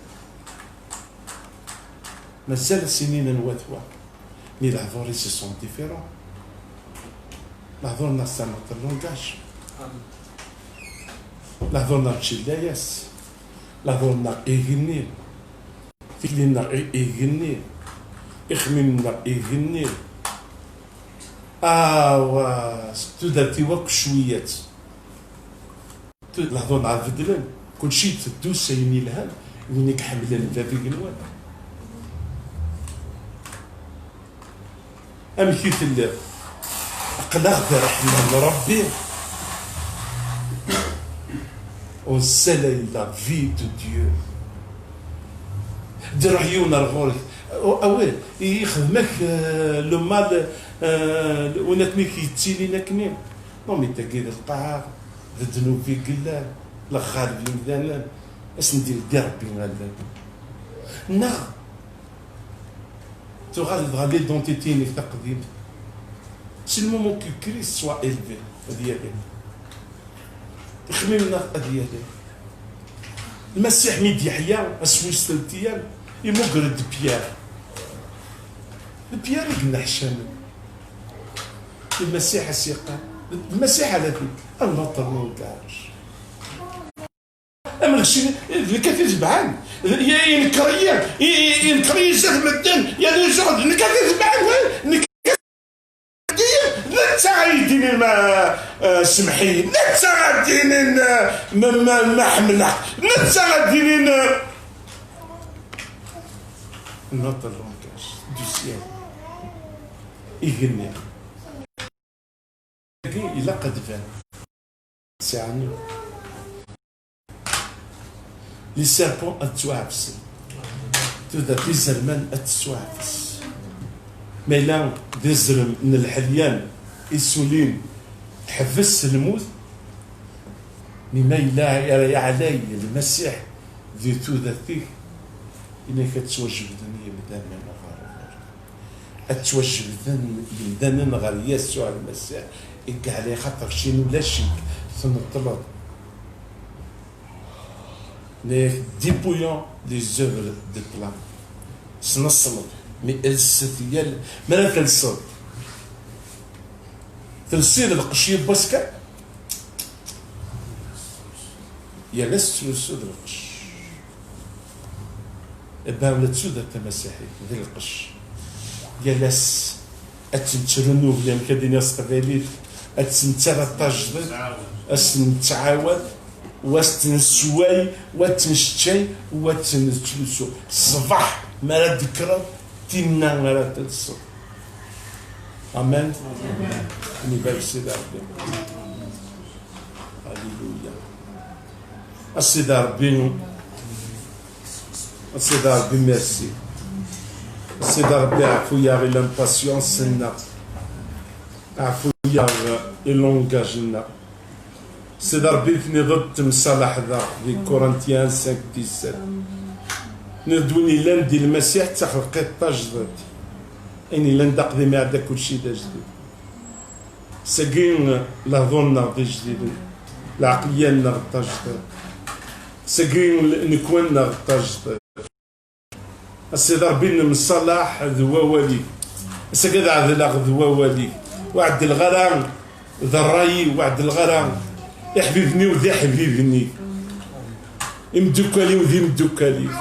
Mazal as-inin anwa-t wa. Mi lehdur-is sont différents. Lehdur-nneɣ c'est un autre langage. Lehdur-nneɣ mačči d layas. Lehdur-nneɣ igenni. Tikli-nneɣ i- igenni. Ixemmimen-nneɣ igenni. Awa, s tudert-iw akk cwiyat. Lehdur-nneɣ beddlen. Kulci iteddu s ayen yelhan, win i iḥemmlen bab igenwan. Amek i telliḍ? Aql-aɣ di ṛṛeḥma n Ṛebbi. Au soleil, la vie de Dieu. D-iruḥ yiwen ar ɣur-k. Awal, ixdem-ak, euh, le mal, euh, win akken i k-yettilin akkenni. Non, mais tagi d lqaɛa, d ddnub i yellan, lexxar d yimdanen, ad sen-d-ileddi Ṛebbi allen. Neɣ tuɣal dɣa l'identité-inek taqdimt. C'est le moment que Christ soit élevé, ad yali. Ixemmimen-a ad yali. Lmasiḥ mi d-yeḥya, ass wis telt, imugger-d Pierre. D Pierre i yenneḥcamen. Lmasiḥ a s-yeqqar, Lmasiḥ ala di, un autre langage. Am lɣecc, d nekk ad t-itebɛen. Yenker-iyi, yenker-iyi zdat medden, yal uzuɣ d nekk ad t-itebɛen, nekk, netta ay d-inin ma, eh, semḥ-iyi, netta ad d-inin, eh, ma, ma, ma ḥemmleɣ, netta ad d-inin, eh, notre langage du ciel. Igenni. Ilaq ad d-ban. Sɛan les serpents ad ttwaɛefsen. Tudert izerman ad tettwaɛfes. Ma yella d izrem n lḥelyan isulin, teḥbes lmut. Mi ma yella ara yeɛlay Lmasiḥ di tudert-ik, inek ad ttwajebden yimdanen ɣer ɣur-k. Ad ttwajebden yimdanen ɣer Yasuɛ Lmasiḥ, i yeɛlay xaṭer cin ulac-ik, tneṭleḍ. Nek dépouillant les œuvres de plan. Sneṣleḍ, mi lset yal, mi ara telseḍ. Telsiḍ lqecc yiwwas kan. Yal ass tettlusuḍ lqecc. Iban la tudert tamasiḥit d lqecc. Yal ass ad tt-nettrunugi, amek ad d-iniɣ s teqbaylit, ad tt-nettarra d tajdiṭ, ad s-nettɛawad, wa s-tt-nessewway, wa tt-nesseččay, wa tt-nettlusu. Ṣṣbeḥ mi ara d-tekkreḍ, tinna ara telseḍ. Amen. Amen. Nibarek Sidi Ṛebbi. Alléluia. A Sidi Ṛebbi, a Sidi Ṛebbi, merci. A Sidi Ṛebbi, ɛfu-yaɣ i l'impatience-nneɣ. Ɛfu-yaɣ i langage-nneɣ. Sidi Ṛebbi, tenniḍ-d temsalaḥ daɣ di Corinthiens cinq dix-sept. Tenniḍ-d win yellan di Lmasiḥ d taxelqit tajdiṭ. Ayen yellan d aqdim iɛedda, kulci d ajdid. Sagi lehdur-nneɣ d ijdiden, lɛeqliya-nneɣ d tajdiṭ. Sagi l-, nnekwa-nneɣ d tajdiṭ. A Sidi Ṛebbi, nemsalaḥ d wawal-ik. Ass-agi ad ɛedleɣ d wawal-ik. Ur ɛeddleɣ ara d ṛṛay-iw, ur ɛeddleɣ ara iḥbiben-iw d iḥbiben-ik. Imeddukal-iw d imeddukal-ik.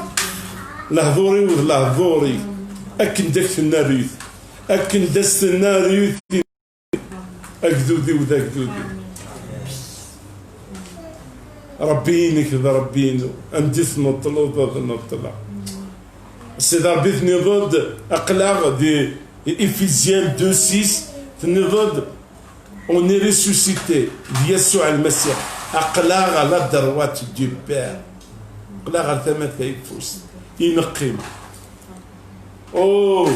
Lehdur-iw d lehdur-ik. Akken d ak-tenna rut. Akken d as-tenna rut. Agdud-iw d agdud-iw. Ṛebbi-inek d Ṛebbi-inu. Anda i tneṭleḍ ad neṭleɣ. Sidi Ṛebbi, tenniḍ-d, aql-aɣ di Éphésiens deux six, tenniḍ-d, on est ressuscité d Yasuɛ Lmasiḥ. Aql-aɣ à la droite du Père. Aql-aɣ ɣer tama tayeffust. I neqqim. Oh,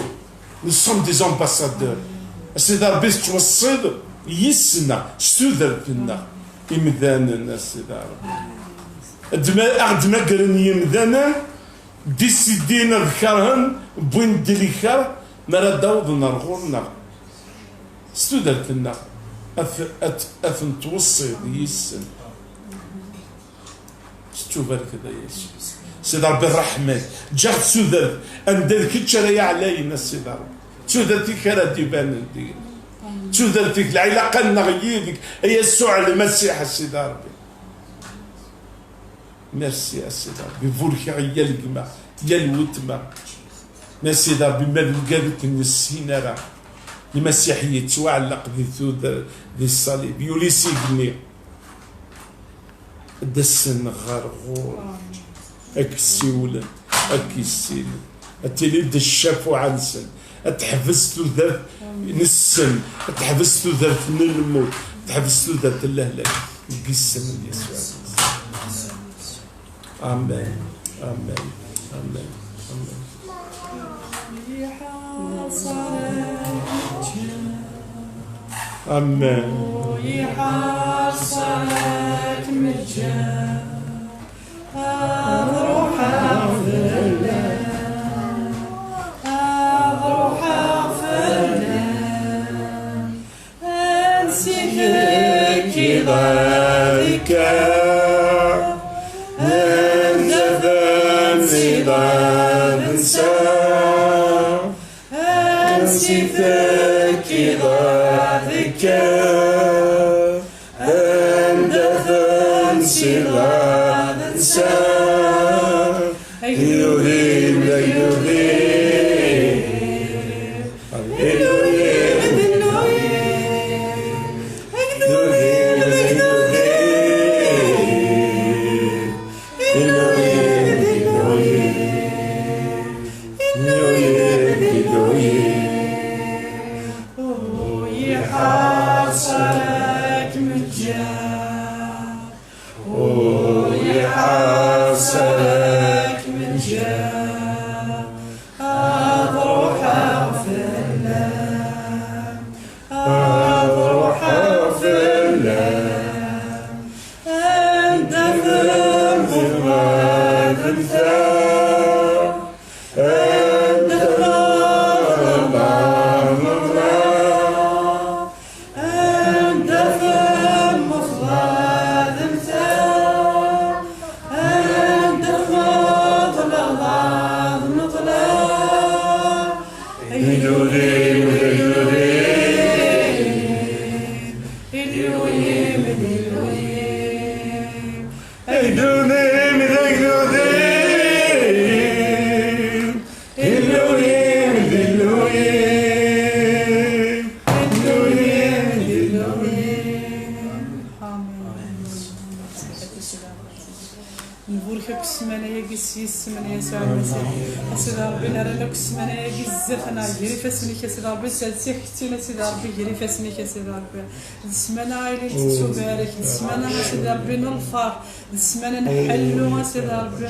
nous sommes des ambassadeurs. A Sidi Ṛebbi, tettweṣṣiḍ yis-neɣ, s tudert-nneɣ, imdanen, a Sidi Ṛebbi. Ad ma-, aɣ-d-magren yimdanen, décidin ad kerhen, wwin-d liker, mi ara d-awḍen ar ɣur-neɣ. S tudert-nneɣ, ad, ad, ad ten-tweṣṣiḍ yis-sen. Tettubarkeḍ a Yasuɛ. Sidi Ṛebbi, ṛṛeḥma-k, ǧǧiɣ tudert anda d kečč ara yeɛlayen, a Sidi Ṛebbi. D tudert-ik ara d-ibanen deg-neɣ. D tudert-ik, lɛilaqat-nneɣ yid-k, a Yasuɛ Lmasiḥ, a Sidi Ṛebbi. Merci, a Sidi Ṛebbi, burkeɣ i yal gma, yal weltma. Merci, a Sidi Ṛebbi, ma d wigad ur ken-nessin ara. Lmasiḥ yettwaɛelleq di tudert, di ṣṣalib, yuli s igenni. Ad d-asen ɣer ɣur-k, ad k-ssiwlen, ad k-issinen, ad tiliḍ d ccafuɛa-nsen, ad teḥbes tudert n ssem, ad teḥbes tudert n lmut, ad teḥbes tudert n lehlak, deg yisem n Yasuɛ. Amen. Amen. Amen. Amen. Amen. Ad ruḥeɣ fell-am, ad ruḥeɣ fell-am. Ansi tekkiḍ ad kkeɣ, anda tensiḍ ad nseɣ. Ansi tekkiḍ ad kkeɣ, anda tensiḍ ad nseɣ. Agdud-im d agdud-im. Ur iḥaṣer ad kem-ǧǧeɣ, ur iḥaṣer ad kem-ǧǧeɣ. Ad ruḥeɣ fell-am, ad ruḥeɣ fell-am. Anda temmuteḍ ad mmteɣ, anda tmeḍleḍ ad meḍleɣ. Anda temmuteḍ ad mmteɣ, anda tmeḍleḍ ad meḍleɣ. Agdud-im d agdud-im, Illu-im d Illu-im. Agdud-im d agdud-im, Illu-im d Illu-im, Illu-im d Illu-im. Amen. Nburek akk ssmana-agi s yisem n Yasuɛ Lmasiḥ. A Sidi Ṛebbi, nerra akk ssmana-agi zdat-neɣ, gar ifassen-ik, a Sidi Ṛebbi, sers-ak-tt-in, a Sidi Ṛebbi, gar ifassen-ik, a Sidi Ṛebbi. D ssmana ara yilin tettubarek, d ssmana, a Sidi Ṛebbi, n lferḥ, d ssmana n ḥellu, a Sidi Ṛebbi,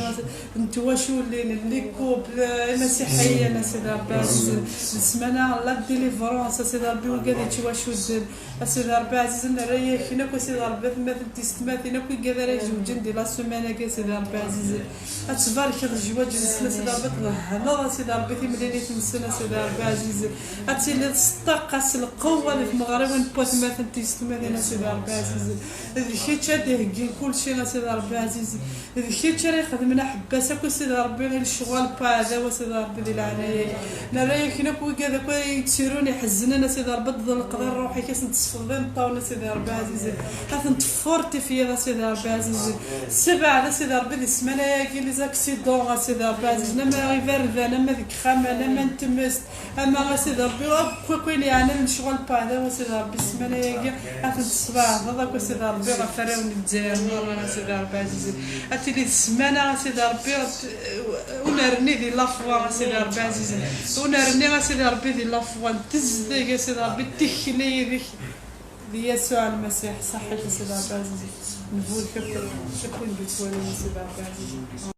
n twaculin, n les couples imasiḥiyen, a Sidi Ṛebbi ɛzizen, d ssmana n la délivrance, a Sidi Ṛebbi, wigad yettwacudden, a Sidi Ṛebbi ɛzizen, nerra-yak-in akk, a Sidi Ṛebbi, atmaten, tiyessetmatin, akk wigad ara izewǧen di la semaine-agi, a Sidi Ṛebbi ɛzizen. Ad tbarkeḍ zzwaǧ-nsen, a Sidi Ṛebbi, ad tdehhneḍ, a Sidi Ṛebbi, timlilit-nsen, a Sidi Ṛebbi ɛzizen. Ad tiliḍ s ṭṭaqa, s lqewwa di tmeɣriwin n watmaten, tiyessetmatin, a Sidi Ṛebbi ɛzizen. D kečč ad d-iheggin kulci, a Sidi Ṛebbi ɛzizen. D kečč ara ixedmen aḥebbas akk, a Sidi Ṛebbi, i lecɣal n uɛdaw, a Sidi Ṛebbi, di leɛnaya-k. Nerra-yak-in akk wigad akk ay yettirun iḥezznen, a Sidi Ṛebbi, ad d-tḍelqeḍ i ṛṛuḥ-ik, ad sen-tesfeḍ imeṭṭawen, a Sidi Ṛebbi ɛzizen. Ad ten-teffortifiyeḍ, a Sidi Ṛebbi ɛzizen. Sebɛed, a Sidi Ṛebbi, di ssmana-agi, les accidents, a Sidi Ṛebbi ɛzizen, ama iberdan, ama deg yixxamen, ama n tmest, ama, a Sidi Ṛebbi, akk, akk ayen yeɛnan lecɣal n uɛdaw, a Sidi Ṛebbi, ssmana-agi, ad ten-tesbeɛdeḍ akk, a Sidi Ṛebbi, ɣef warraw n Lezzayer merra, a Sidi Ṛebbi ɛzizen. Ad tili d ssmana, a Sidi Ṛebbi, ur nerni di la foi, a Sidi Ṛebbi ɛzizen. Ur nerni, a Sidi Ṛebbi, di la foi n tezdeg, a Sidi Ṛebbi, tikli yid-k, di Yasuɛ Lmasiḥ. Ṣaḥit, a Sidi Ṛebbi ɛzizen. Nburek akk, akk win d-yettwalin, a Sidi Ṛebbi ɛzizen.